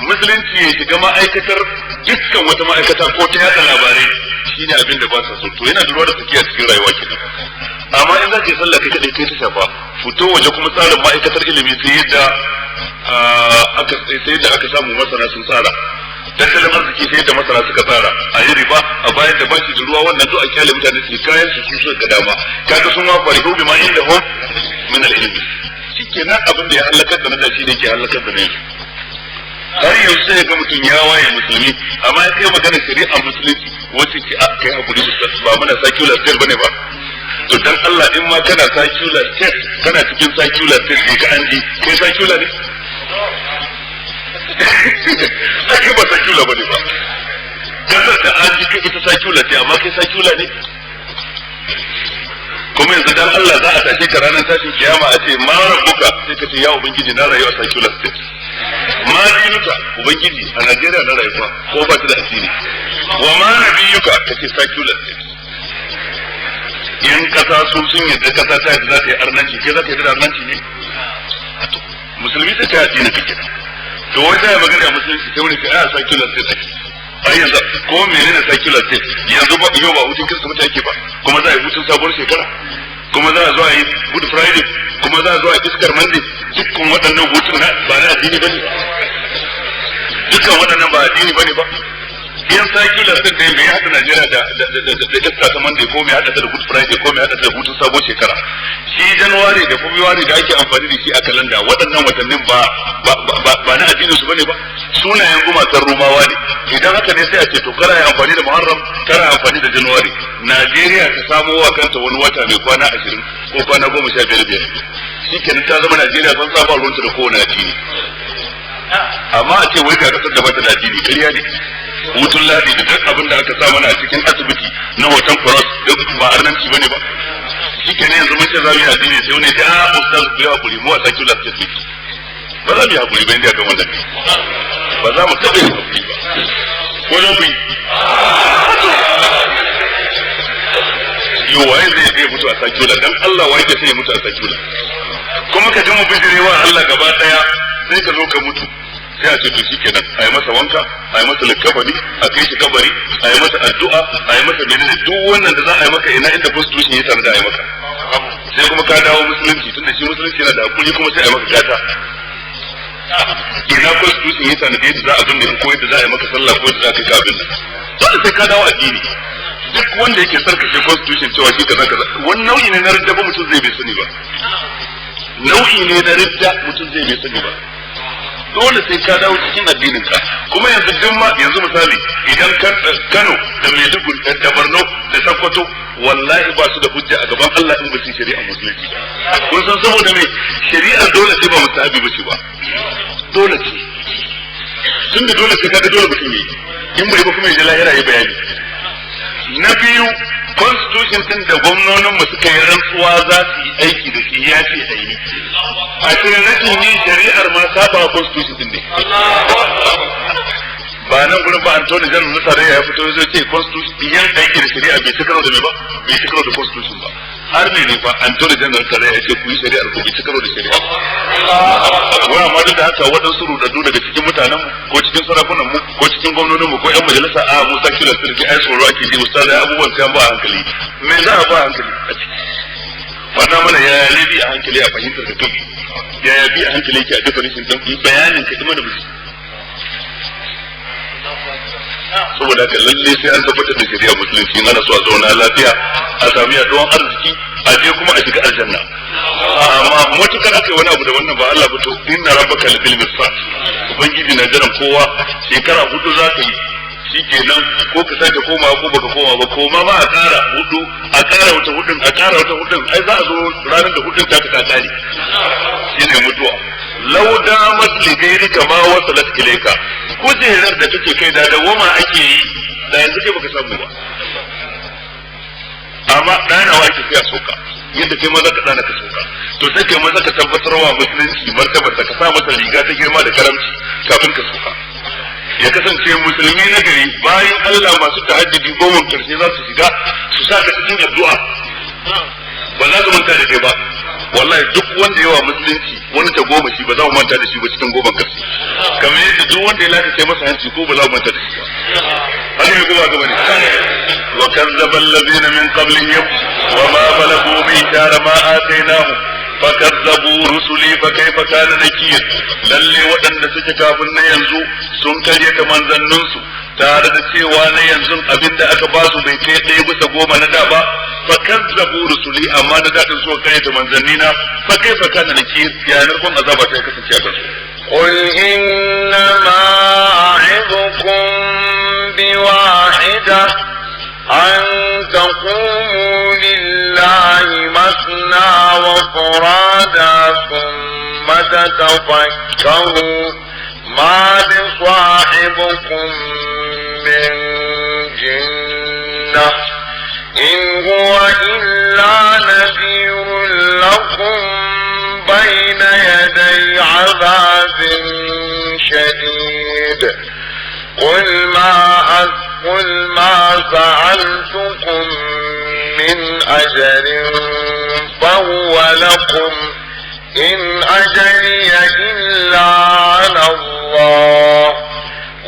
musulunci ya shiga ma'aikatar dukkan wata ma'aikata ko ta yada labarai, shine abin da ba sa so. To yana da ruwa da tsakiya cikin rayuwa kenan. Amma in za ka yi sallah kai kadai kai ta shafa, fito waje kuma tsarin ma'aikatar ilimi sai yadda aka samu masana sun tsara. Tattalin arziki sai da masana suka tsara a yi riba, a bayar da bashi da ruwa, wannan duk a kyale mutane su kayan su su ga dama. Kaga sun ma farihu bima indahum min al-ilm. Shikenan abin da ya halakar da na da shi ne ke halakar da na yanzu. Har yanzu sai ga mutum ya waye musulmi, amma ya kai magana shari'a musulunci wacce ce a kai hakuri ustaz, ba muna secular state bane ba. To dan Allah, in ma kana secular state, kana cikin secular state ne ka an ji kai secular ne? Kai ba secular bane ba. Kasar da an ji kai ita secular ce, amma kai secular ne? Kuma yanzu dan Allah za a tashe ka ranar tashin kiyama a ce ma rabbuka, sai ka ce ya ubangiji, na rayuwa secular state. Ma dinuka? Ubangiji, a Najeriya na rayuwa ko ba ta da addini. Wa ma nabiyuka? Ka ce secular state. In kasa su sun yadda kasa ta yadda za ka yi arnanci, kai za ka yi da arnanci ne? Musulmi sai ka yi addini kake. To wai sai magana a musulunci, sai wani ce a secular state ake. Ai yanzu ko menene secular state? Yanzu ba yau ba hutun Kirsimeti ake ba, kuma za a yi hutun sabuwar shekara, kuma za a zo a yi Good Friday, kuma za a zo a yi Easter Monday. Dukkan waɗannan hutun ba na addini bane? Dukkan waɗannan ba addini bane ba? In secular state ne, me ya haɗa Najeriya da Easter Monday, ko me ya haɗa ta da Good Friday, ko me ya haɗa ta da hutun sabuwar shekara? Shi January da February da ake amfani da shi a kalanda, waɗannan watannin ba na addinin su bane ba, sunayen gumakan Romawa ne. Idan haka ne, sai a ce to kara yi amfani da Muharram, kara yi amfani da January. Najeriya ta samo wa kanta wani wata mai kwana 20 ko kwana 15 biyar, shikenan ta zama Najeriya, sun saba ruwanta da kowane addini. Amma a ce wai ga kasar da bata da addini, ƙarya ne. Hutun Ladi da duk abin da aka sa mana a cikin asibiti na hoton cross, duk ba arnanci bane ba? Shikenan yanzu mun ce za mu yi addini, sai wani ya ce a ustaz, ku yi hakuri, mu a secular state muke. Ba za mu yi hakuri ba inda kan wannan ne, ba za mu taɓa yin hakuri ba. Ko za ku yi? Yo, waye zai je mutu a secular? Dan Allah, waye ke sai ya mutu a secular? Kuma ka ji mu bijirewa Allah gaba daya, sai ka zo ka mutu, sai a ce to shikenan, a yi masa wanka, a yi masa likkafani, a kai shi kabari, a yi masa addu'a, a yi masa menene, duk wannan da za a yi maka, ina inda constitution ya tana da a yi maka? Sai kuma ka dawo musulunci, tunda shi musulunci yana da hakuri, kuma sai a yi maka gata. Ina constitution ya tana da yadda za a binne ko yadda za a yi maka sallah ko yadda za ka kai abin nan? Dole sai ka dawo addini. Duk wanda yake sarkashe constitution cewa shi kaza kaza, wani nau'i ne na ridda ba mutum zai bai sani ba. Nau'i ne na ridda mutum zai bai sani ba. Dole sai ka dawo cikin addinin ka. Kuma yanzu duk ma yanzu misali idan Kano da Maiduguri da Borno da Sokoto, wallahi ba su da hujja a gaban Allah in ba su shari'a musulunci ba. Kun san saboda me? Shari'a dole sai, ba mustahabi ba ce ba, dole ce. Tunda dole sai, kaga dole mutum yi, in bai ba kuma ya je lahira ya bayani. Na biyu, constitution din da gwamnonin mu suka yi rantsuwa za su yi aiki da shi ya ce a yi. A cikin rashin yin shari'ar ma saba constitution din ne. Ba nan gurin ba, Attorney General na tarayya ya fito zai ce constitution yin aiki da shari'a bai ci karo da me ba, bai ci karo da constitution ba. Har ne ne fa Attorney General tarayya ya ce ku yi shari'ar ku, bai ci karo da shari'a. Wai amma duk da haka waɗansu rudaddu daga cikin mutanen mu, ko cikin sarakunan mu, ko cikin gwamnonin mu, ko yan majalisa, a mu secular state, ai tsoro ake ji ustaz, ai abubuwan sai an ba hankali. Me za a ba hankali a ciki? Faɗa mana yaya ne bi a hankali a fahimtar da kai, yaya bi a hankali yake a definition din bayanin ka mana bisi. Saboda haka lalle sai an tabbatar da shari'a musulunci in ana so a zauna lafiya, a sami yaduwan arziki, a je kuma a shiga aljanna. Amma matukar aka yi wani abu da wannan ba Allah ba, to inna rabbaka labil mirsad. Ubangiji na jiran kowa. Shekara 4 za ka yi, shikenan, ko ka sake komawa ko baka koma ba, koma ma a ƙara 4, a ƙara wata hudun, a ƙara wata hudun, ai za a zo ranar da hudun taka ta ƙare, shine mutuwa. Law damat li ghayrika ma wasalat ilayka, kujerar da kake kai da dawama ake yi, da yanzu kai baka samu ba. Amma ɗanawa ake sai a soka, yadda kai maza ka ɗana ka soka. To sai kai maza ka tabbatar wa musulunci martabar ka sa masa riga ta girma da karamci kafin ka soka. Ya kasance musulmi na gari, bayan Allah masu tahajjudi goma karshe za su shiga su sa ka cikin addu'a, ba za su manta da kai ba. Wallahi duk wanda yawa musulunci wani ta goma shi, ba za mu manta da shi ba cikin goma karshe, kamar yadda duk wanda ya lakace masa hanci ko ba za mu manta da shi ba. Haka ne kuma gaba ne. Wa kazzaba allazina min qablihim wa ma balagu mi'shara ma atainahu. Fakazzabu rusuli fa kaifa kana nakir. Lalle waɗanda suke kafin na yanzu sun karyata manzanninsu, tare da cewa na yanzu abinda aka ba su bai kai 1 bisa 10 na da ba. Fakazzabu rusuli, amma na da din suka karyata manzannina. Fa kaifa kana nakir, ya narkon azaba ta kasance a kansu. قل إنما أعظكم بواحدة، أن تقوموا لله مثنى وفرادا ثم تتفكروا، ما بصاحبكم من جنة، إن هو إلا نذير لكم بين يدي عذاب شديد. قل ما سألتكم من أجر فهو لكم، إن أجري إلا على الله،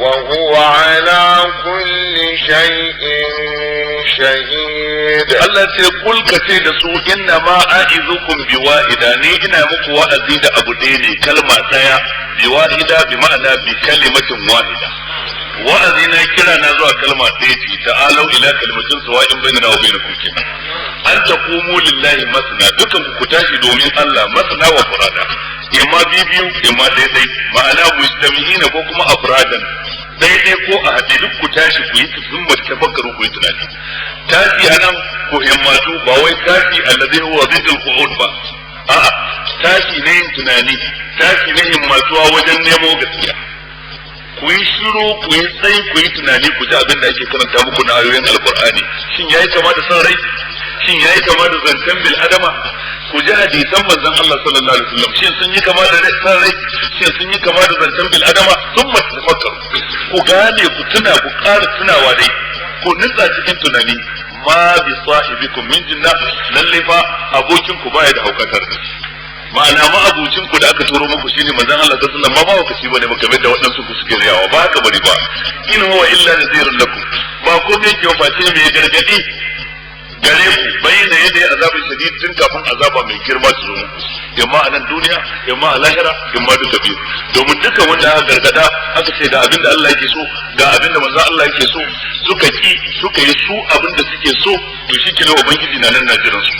وهو على كل شيء شهيد. Allah ce kul, ka ce da su, inna ma a'izukum bi wahida, ni ina muku wa'azi da abu ɗaya ne, kalma ɗaya. Bi wahida, bi ma'ana bi kalimatin wahida. Wa'azi na, kira na zuwa kalma ɗaya ce. Ta'alau ila kalimatin sawa'in bainana wa bainakum kenan. An taqumu lillahi masna, dukan ku tashi domin Allah, masna wa furada, imma bibiyu, imma daidai, ma'ana mujtami'ina ko kuma afradan, daidai ko a haɗe, duk ku tashi ku yi summa tafakkaru, ku yi tunani. Tashi anan ku himmatu, ba wai tashi allazi huwa ziddul qu'ud ba, a'a, tashi ne yin tunani, tashi ne himmatuwa wajen nemo gaskiya. Ku yi shiru, ku yi tsayi, ku yi tunani, ku ji abin da ake karanta muku na ayoyin Alkur'ani. Shin yayi kama da son rai? Shin yayi kama da zancen bil adama? Ku ji hadisan manzon Allah sallallahu alaihi wasallam, shin sun yi kama da son rai? Shin sun yi kama da zancen bil adama? Sun tafakkaru, ku gane, ku tuna, ku ƙara tunawa dai, ku nutsa cikin tunani. Ma bi sahibikum min jinna, lalle fa abokin ku baya da haukatar da shi. Ma'ana ma abucin ku da aka turo muku shine manzon Allah sallallahu alaihi wasallam, ba ma kashi bane ba kamar da waɗansu ku suke riyawa, ba haka bane ba. In huwa illa nadhirun lakum, ba komai yake face mai gargadi gare ku, bayyana yadda ya azabin shadid, tun kafin azaba mai girma su zo muku, imma a nan duniya, imma a lahira, imma duka biyu. Domin duka wanda aka gargada, aka ce ga abin da Allah yake so, ga abin da manzon Allah yake so, suka ki, suka yi su abin da suke so, to shi kenan, ubangiji na nan na jiran su.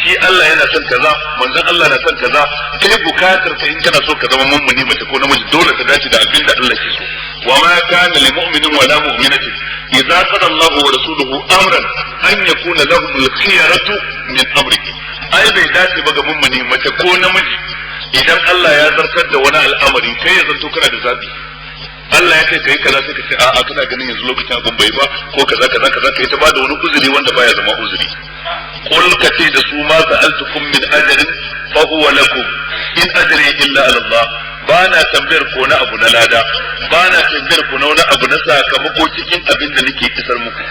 Shi Allah yana son kaza, manzon Allah na son kaza, kai bukatar ka in kana so ka zama mummuni, mace ko namiji, dole ka dace da abin da Allah ke so. Wa ma kana lil mu'minin wala mu'minatin idza qada Allahu wa rasuluhu amran an yakuna lahum al-khiyaratu min amrihi. Ai bai dace ba ga mummuni, mace ko namiji, idan Allah ya zartar da wani al'amari, kai ya zanto kana da zabi. Allah ya kai kai kaza, sai ka ce a'a, kana ganin yanzu lokacin abin bai ba, ko kaza kaza kaza, kai ta bada wani uzuri wanda baya zama uzuri. Qul, ka ce da su, ma sa'altukum min ajrin fa huwa lakum, in ajri illa ala Allah. Ba na tambayar ko na abu na lada, ba na tambayar ko na wani abu na sakamako cikin abin da nake isar muku,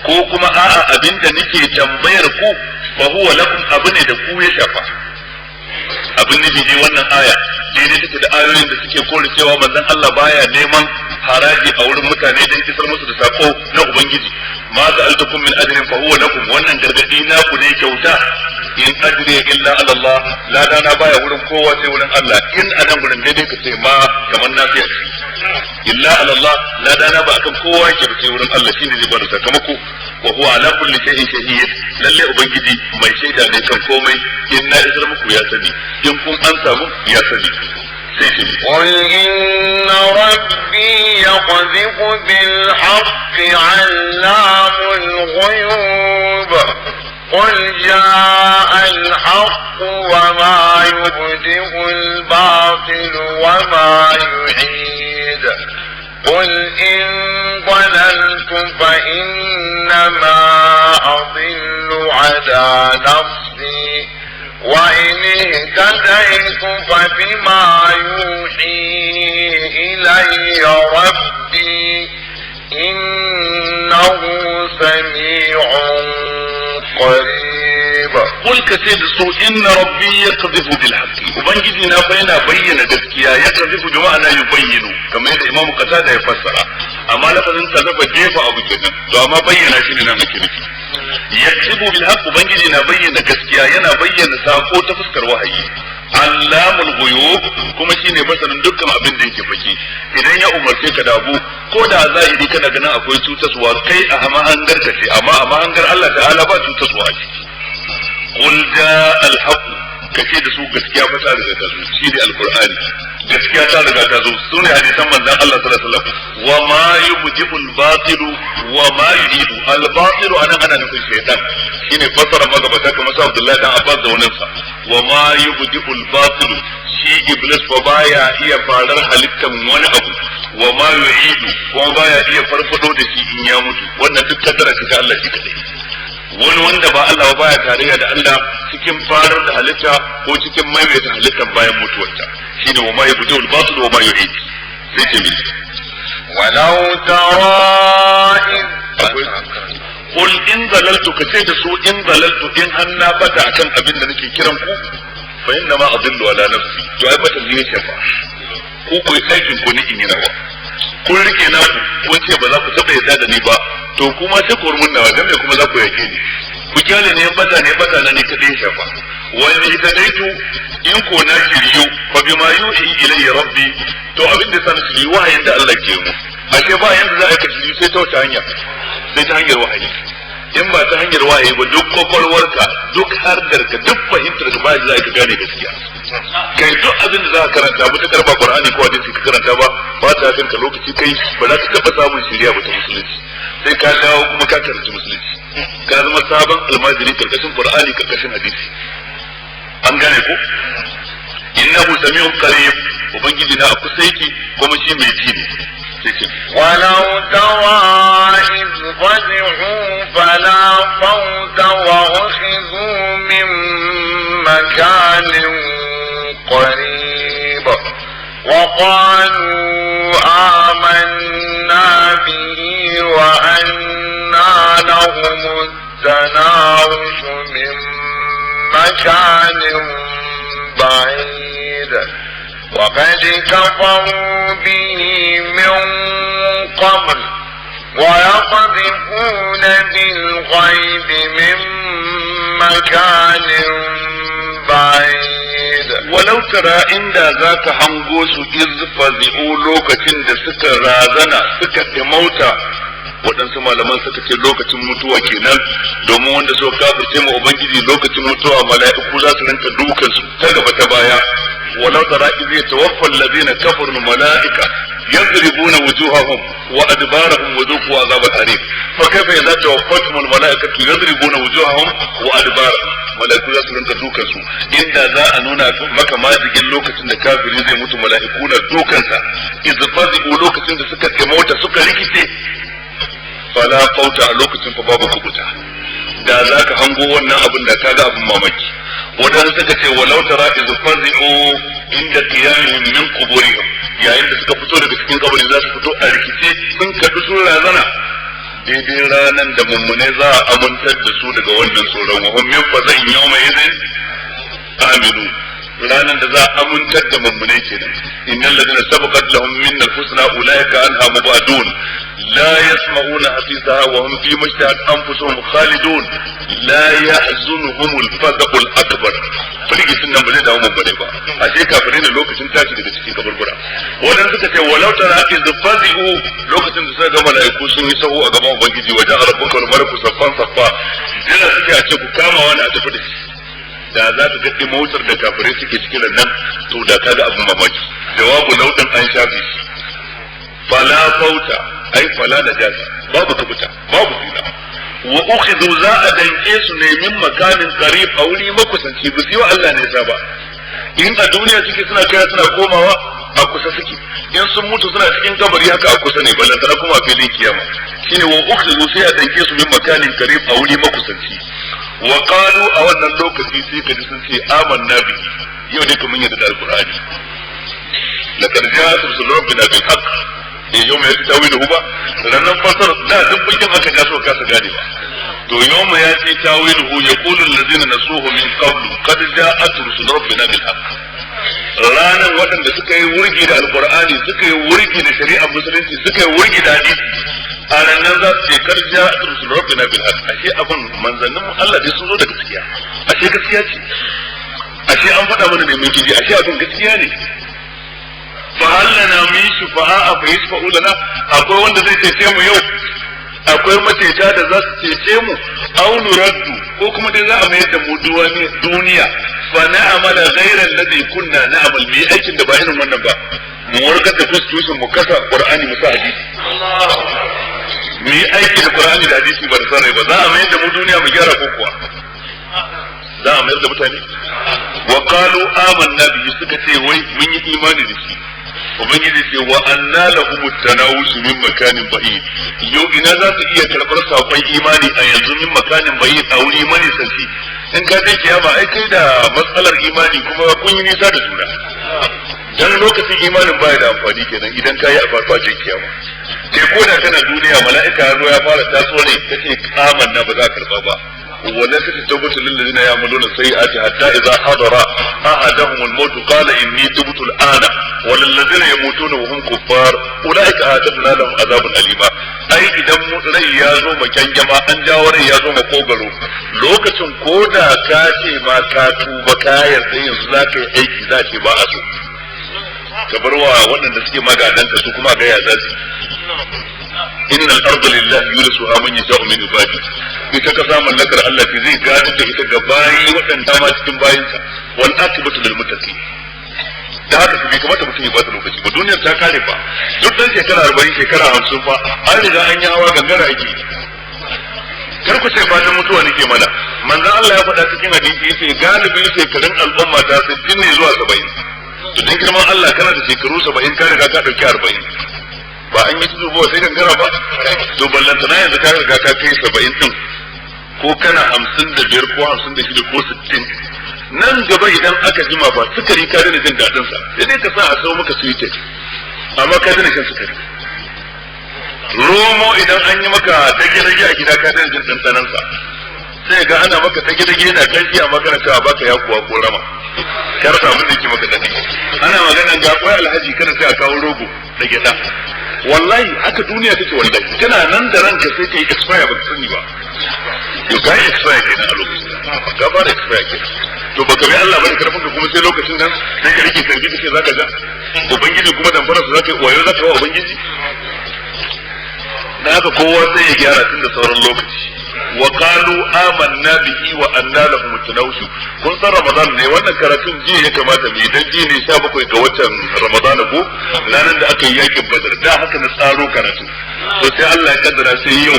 ko kuma a'a, abin da nake tambayar ku, fa huwa lakum, abu ne da ku ya shafa. Abin nufi ne, wannan aya daidai take da ayoyin da suke kore cewa manzon Allah baya neman haraji a wurin mutane don isar musu da sako na ubangiji. Ma sa'altukum min ajrin fa huwa lakum, wannan gargadi na ku ne kyauta. In ajri illa ala Allah, lada na baya wurin kowa sai wurin Allah. In anan gurin daidai ka ce ma kamar nafiya, illa ala Allah, lada na ba akan kowa yake ba sai wurin Allah, shine zai bada sakamako. Wa huwa ala kulli shay'in shahid, lalle ubangiji mai shaida ne kan komai. In na isar muku ya sani, in kun an samu ya sani. Sai shi قل إن ربي يقذف بالحق علام الغيوب. قل جاء الحق وما يبدئ الباطل وما يعيد. قل إن ضللت فإنما أضل على نفسي، وإن اهتديت فبما يوحي إلي ربي، إنه سميع قريب. Kul, ka ce da su, inna rabbi yaqdhifu bil haqqi, ubangiji na fa yana bayyana gaskiya. Yaqdhifu bi ma'ana yubayyinu, kamar yadda Imamu Qatada ya fassara. Amma lafazin kazafa jefa abu kenan, to amma bayyana shi ne nan ake nufi. Yakzibu bil haqq, ubangiji na bayyana gaskiya, yana bayyana sako ta fuskar wahayi. Allamul ghuyub, kuma shine masanin dukkan abin da yake fake. Idan ya umarce ka da abu, ko da zahiri kana ganin akwai cutaswa, kai a mahangar ka ce, amma a mahangar Allah ta'ala ba cutaswa a ciki. Qul jaa al haqq, kace da su gaskiya fa ta riga ta zo, shi ne alqur'ani, gaskiya ta riga ta zo, sune hadisan manzon Allah sallallahu alaihi wasallam. Wa ma yubdi'ul batilu wa ma yu'idu. Al batilu anan ana nufin shaytan, shine fasara magabata kamar su Abdullahi dan Abbas da wannan sa. Wa ma yubdi'ul batilu, shi iblis fa baya iya farar halittan wani abu, wa ma yu'idu, kuma baya iya farfado da shi in ya mutu. Wannan duk kaddara ce ta Allah shi kadai. Wani wanda ba Allah ba baya tarayya da Allah cikin farar da halitta ko cikin maimaita halittar bayan mutuwarta. Shine wa ma yubdi'ul batil wa ma yu'id. Sai ce mi? ولو ترى إذ Qul in dalaltu, ka ce da su in dalaltu, in an na bata akan abin da nake kiran ku, fa inna ma adillu ala nafsi. To ai bata ne ce fa ku ku yi aikin ku, ni in yi nawa. Kun rike na ku, kun ce ba za ku taɓa yarda da ni ba, to kuma sai ku rumun nawa, dan me kuma za ku yake ni? Ku kyale ne, bata ne bata na ne kadai shafa. Wani ita daitu, in ko na shiryu, fa bima yuhi ilayya rabbi, to abin da san shiryu wahayin da Allah ke mu. Ashe ba yanda za a ka shiryu sai ta wata hanya, sai ta hanyar wahayi. In ba ta hanyar wahayi ba, duk kwakwalwarka, duk hardarka, duk fahimtar ka, ba yadda za ka gane gaskiya. Kai duk abin da za ka karanta ba ta karba Qur'ani ko hadisi ka karanta ba, ba ta kanka lokaci, kai ba za ka taɓa samun shiriya ba ta musulunci. Sai ka dawo kuma ka karanci musulunci, ka zama sabon almajiri karkashin Qur'ani, karkashin hadisi. An gane ko? Innahu sami'un qarib, ubangiji na kusa yake kuma shi mai ji ne. Sai ce ولو ترى إذ فزعوا فلا فوت وأخذوا من مكان قريب وقالوا آمنا به وأنى لهم التناوش من مكان بعيد وقد كفروا به من قبل ويقذفون بالغيب من مكان بعيد. Walau tara, inda za ka hango su, iz fazi'u, lokacin da suka razana, suka dimauta. Waɗansu malaman suka ce lokacin mutuwa kenan, domin wanda suka kafirce ma ubangiji, lokacin mutuwa mala'iku za su rinka dukan su ta gaba ta baya. Walau tara iz yatawaffa alladhina kafaru almala'ika yadribuna wujuhahum wa adbarahum wa dhuqu azab al-harim, fa kayfa idza tawaffatuhum almala'ikatu yadribuna wujuhahum wa adbarahum. Mala'iku za su rinka dukan su. Inda za a nuna maka majigin lokacin da kafiri zai mutu, mala'iku na dukansa. Iz fazi'u, lokacin da suka mota suka rikice, fala fauta, a lokacin fa babu kubuta. Da za ka hango wannan abin, da ka ga abin mamaki. Wadanda suka ce walau tara iz fazi'u inda qiyamihim min quburihim, yayin da suka fito daga cikin kabari, za su fito a rikice, sun kadu, sun razana, daidai ranan da mummune za a amintar da su daga wannan tsoron. Wa hum min faza'in yawma idhin aminu, ranan da za a amintar da mummune kenan. Innal ladina sabaqat lahum minna al-husna ulaika anha mubadun, la yasma'una hasisaha wa hum fi mashtahat anfusuhum khalidun, la yahzunuhum al-faza'u al-akbar. Firgitin nan ba zai dawo mummune ba, ashe kafirai ne lokacin tashi daga cikin kaburbura. Wadanda suka ce walau tara iz fazi'u, lokacin da suka ga mala'iku sun yi sahu a gaban ubangiji, wajen rabbuka wal malaku saffan saffa, jira suke a ce ku kama wani a tafi da shi. Da za ka ga motar da kafirai suke cikin nan, to da ka ga abin mamaki. Jawabu laudin an shafe shi. Fala fauta, ai fala najasa, babu kubuta, babu tsira. Wa ukhidhu, za a danke su ne min makamin qarib, a wuri makusanci, ba su yi wa Allah ne ba. In a duniya suke suna kai suna komawa, a kusa suke. In sun mutu suna cikin kabari haka, a kusa ne, ballantana kuma a filin kiyama. Shine wa ukhidhu, sai a danke su min makanin qarib, a wuri makusanci. Wa qalu, a wannan lokaci sai ka ji sun ce amanna bihi, yau ne kamun yadda da alqur'ani, laqad ja'at rusul rabbina bil haqq. Eh, yau mai tawilu ba ranan fasar da duk bakin aka ja so kasa gane ba. To yau ya ce tawiluhu, yaqulu allazina nasuhu min qablu qad ja'at rusul rabbina bil haqq. Ranan waɗanda suka yi wurgi da alqur'ani, suka yi wurgi da shari'ar musulunci, suka yi wurgi da hadisi, A ranar za su ce karja rusul rabbina bil haqq, ashe abin manzannin Allah dai sun zo da gaskiya, ashe gaskiya ce, ashe an faɗa mana ne mun kiji, ashe abin gaskiya ne. Fa hal lana min shufa'a fa yashfa'u lana, akwai wanda zai cece mu yau, akwai maceta da za su cece mu, aw nuraddu, ko kuma dai za a mayar da mu duniya, fa na'amala ghayra alladhi kunna na'mal, bi aikin da ba irin wannan ba, mu warkar da constitution, mu kasa qur'ani, mu sa hadisi, mu yi aiki da qur'ani da hadisi ba da sarai ba. Za a mayar da mu duniya mu gyara ko kuwa za a mayar da mutane? Wa qalu amanna bihi, suka ce wai mun yi imani da shi. Ubangiji ce wa anna lahum tanawush min makanin ba'id, yau ina za su iya karɓar sakon imani a yanzu min makanin ba'id, a wuri mani santi. In ka je kiyama ai kai da matsalar imani kuma kun yi nisa da juna, dan lokacin imanin baya da amfani kenan idan ka yi a farfajin kiyama. Kai ko da kana duniya mala'ika ya zo ya fara taso ne kace amanna, ba za ka karba ba. وليست التوبة للذين يعملون السيئات حتى إذا حضر أحدهم الموت قال إني تبت الآن وللذين يموتون وهم كفار أولئك أعتدنا لهم عذابا أليما. ai idan rai ya zo makyangema, an jawo rai ya zo makogaro, lokacin ko da ka ce ma ka tuba ka yarda yanzu za ka yi aiki, za ce ba a so, ka bar wa waɗanda suke magadanka su kuma ga ya za su. Innal arda lillahi yurisuha man yasha'u min ibadi, ita kasa mallakar Allah ce, zai gadar da ita ga bayi waɗanda ma cikin bayinsa. Wal akibatu lil muttaqin. Da haka bai kamata mutum ya bata lokaci ba, duniyar ta kare fa. Duk dan shekara 40, shekara 50 fa an riga an yi hawa gangara ake. Kar ku ce fatan mutuwa nake mana. Manzon Allah ya faɗa cikin hadisi, yace galibin shekarun al'umma ta 60 ne zuwa 70. To dan girman Allah, kana da shekaru 70, ka riga ka dauki 40, ba an yi tudu ba sai gangara ba. To ballantana yanzu ka riga ka kai 70 din, ko kana 55 ko 56 ko 60, nan gaba idan aka jima ba sukari ka daina jin daɗin sa, sai dai ka sa a sau maka sweet, amma ka daina shan sukari. Romo idan an yi maka dage-dage a gida, ka daina jin ɗanɗanon sa, sai ga ana maka dage-dage yana kanshi, amma kana cewa baka yakuwa ko rama, ka rasa abin da yake maka daɗi. Ana magana ga kwai alhaji, kana sai a kawo rogo da gyaɗa. Wallahi haka duniya take, wallahi kana nan da ranka sai kai expire ba ka sani ba. To kai expire kenan a lokacin ka fara expire kenan. To baka bi Allah bane karfin ka, kuma sai lokacin nan sai ka rike tarbi kace zaka ja ubangiji, kuma dan fara su zaka wayo zaka wa ubangiji. Dan haka kowa sai ya gyara tun da sauran lokaci. Wa qalu amanna bihi wa anna lahum tanawshu. Kun san Ramadan ne wannan karatun, jiya ya kamata mu yi, dan jiya ne 17 ga watan Ramadan ko ranar da aka yi yakin Badar. Da haka na tsaro karatu, to sai Allah ya kaddara sai yau,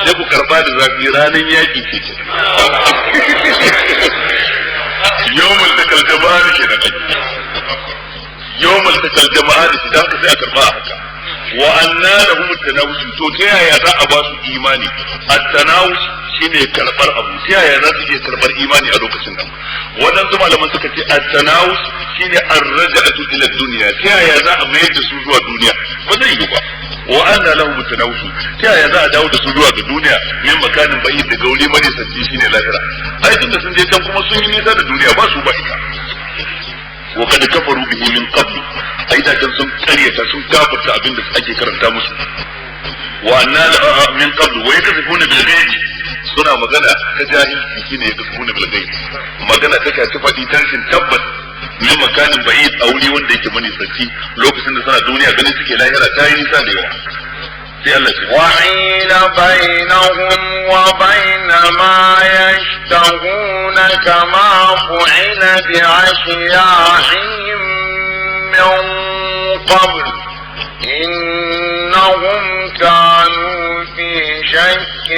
sai ku karba da zafi, ranar yaki ce ke yawmul takal jama'an kenan, yawmul takal jama'an, da haka sai a karba haka. Wa anna lahum at-tanawush, to ta yaya za a ba su imani? At-tanawush shine karbar abu. Ta yaya za su iya karbar imani a lokacin nan? Waɗansu malaman suka ce at-tanawush shine ar-raj'atu ila dunya. Ta yaya za a mayar da su zuwa duniya? Ba zai yi ba. Wa anna lahum at-tanawush, ta yaya za a dawo da su zuwa ga duniya? Min makanin bayyid, daga wuri mane sanci, shine lahira. Ai tunda sun je can kuma sun yi nisa da duniya, ba su ba ita. Wa kad kafaru bihi min qabl, ai da kan sun karyata, sun kafirta abin da ake karanta musu. Wa anna min qabl wa yakzifuna bil ghaib, suna magana ta jahilci, shine yakzifuna bil ghaib, magana ta kaci fadi tarshin tabbas. Min makanin ba'id, a wuri wanda yake mani sarki, lokacin da suna duniya ganin suke lahira ta yi nisa da yawa. Sai Allah ce وحيل بينهم وبين ما يشتهون كما فعل بأشياعهم من قبل إنهم كانوا في شك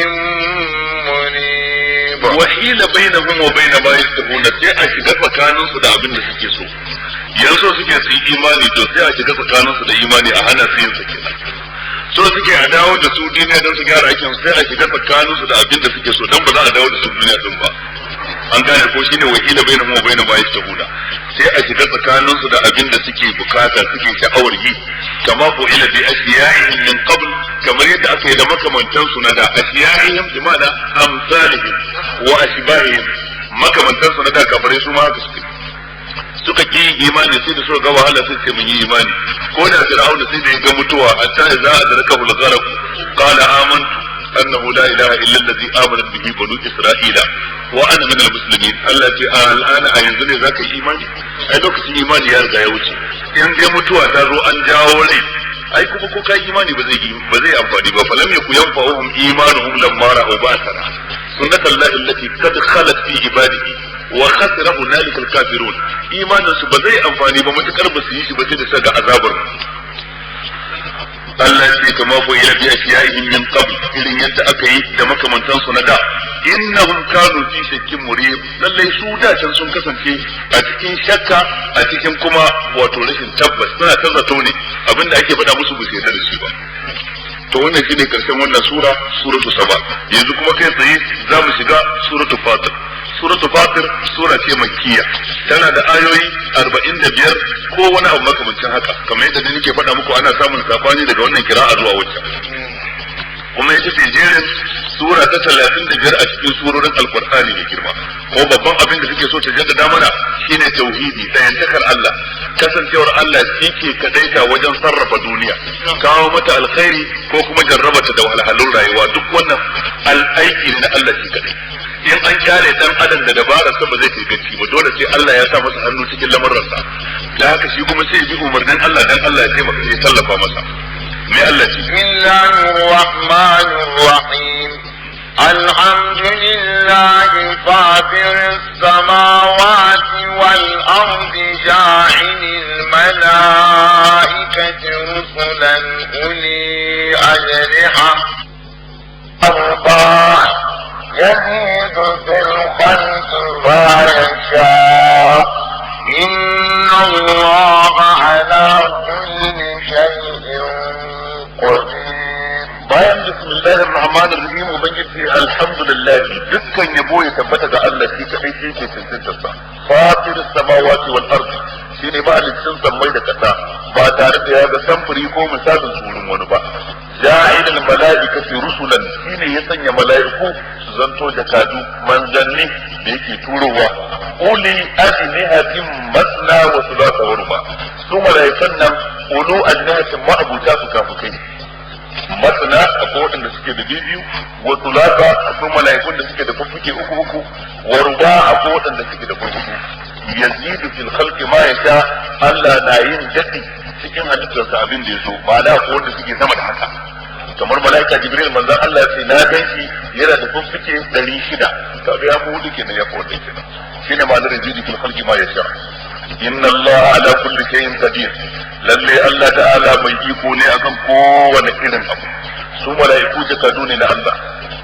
مريب. Wahila bainahum wa bain ma yashtahuna, sai a shiga tsakanin su da abin da suke so. Yanzu suke su yi imani, to sai a shiga tsakanin su da imani, a hana su yin sa kenan. So suke a dawo da su duniya don su gyara aikin, sai a shiga tsakanin su da abin da suke so, don ba za a dawo da su duniya din ba. An gane ko? Shine wahila bainahum wa bain ma yashtahuna, sai a shiga tsakanin su da abin da suke bukata, suke sha'awar yi. Kama ko ila bi ashiyaihim min qabl, kamar yadda aka yi da makamantan su na da. Ashiyaihim bi ma'ana amsalihim wa ashbahihim, makamantan su na da kafirai, su ma haka suke, suka ki imani sai da suka ga wahala sai ce mun yi imani. Ko da Fir'auna sai da ya ga mutuwa, hatta idza adraka al-gharq. Qala amantu annahu la ilaha illa allazi amanat bihi banu isra'ila wa ana min al-muslimin. Allah ce al'ana, a yanzu ne zaka yi imani? Ai lokacin imani ya riga ya wuce. In dai mutuwa ta zo an jawo rai, ai kuma ko kai imani ba zai amfani ba. Falam yaku yanfa'uhum imanuhum lamma ra'u ba'sana sunnatullahi allati qad khalat fi ibadihi wa khasira hunalika al-kafirun. Imanin su ba zai amfani ba, matukar ba su yi shi ba sai da suka ga azabar Allah. Ce kama ko ila bi ashiyaihim min qabl, irin yadda aka yi da makamantan su na da. Innahum kanu fi shakkin murib. Lallai su da can sun kasance a cikin shakka, a cikin kuma wato rashin tabbas, suna ta zato ne, abinda ake faɗa musu ba su yarda da shi ba. To wannan shine karshen wannan sura, suratu Saba. Yanzu kuma kai tsaye za mu shiga suratu Fatir. Suratu Fatir sura ce makkiya, tana da ayoyi 45 ko wani abu makamancin haka. Kamar yadda nake faɗa muku, ana samun sabani daga wannan kira'a zuwa waccan. Kuma ita ce jerin sura ta 35 a cikin surorin Alkur'ani mai girma. Ko babban abin da suke so ta jaddada mana shine tauhidi, ɗayantakar Allah, kasancewar Allah shi ke kadaita wajen sarrafa duniya, kawo mata alkhairi ko kuma jarrabata da wahalhalun rayuwa. Duk wannan aiki ne na Allah shi kadai. In an kyale dan adam da dabararsa, ba zai kai gaci ba. Dole sai Allah ya sa masa hannu cikin lamurransa. Da haka shi kuma sai ya bi umarnin Allah dan Allah ya taimaka, ya tallafa masa. Me Allah ce? بسم الله الرحمن الرحيم. الحمد لله فاطر السماوات والأرض، جاعل الملائكة رسلا أولي أجنحة أرباع، يزيد في الخلق ما يشاء، إن الله على كل شيء قدير. Bayan bismillahir rahmanir rahim, ubangiji alhamdulillah, dukkan yabo ya tabbata ga Allah shi kadai, shi ke cancanta sa. Fatir samawati wal ard, shine mahaliccin sammai da kasa, ba tare da ya ga samfuri ko misalin surun wani ba. Ja'ilal mala'ikati rusulan, shine ya sanya mala'iku su zanto jakadu, manzanni da yake turowa. Uli ajnihatin masna wa thulatha wa ruba. Su mala'ikan nan ulu ajnihatin, ma'abuta fukafukai, masna, akwai waɗanda suke da biyu, wa thulatha, akwai mala'ikun da suke da fuffuke uku uku, wa ruba, akwai waɗanda suke da fuffuke. Yazidu fil khalqi ma yasha, Allah na yin dadi cikin halittarsa abin da yaso. Ma'ana akwai wanda suke sama da haka, kamar mala'ika Jibril. Manzon Allah ya ce na ganshi yana da fuffuke 600. Kaga ya fi hudu kenan, ya fi wanda kenan. Shine ma'anar yazidu fil khalqi ma yasha. Inna Allah ala kulli shay'in qadir. Lalle Allah ta'ala mai iko ne akan kowane irin abu. Su mala'iku jakadu ne na Allah.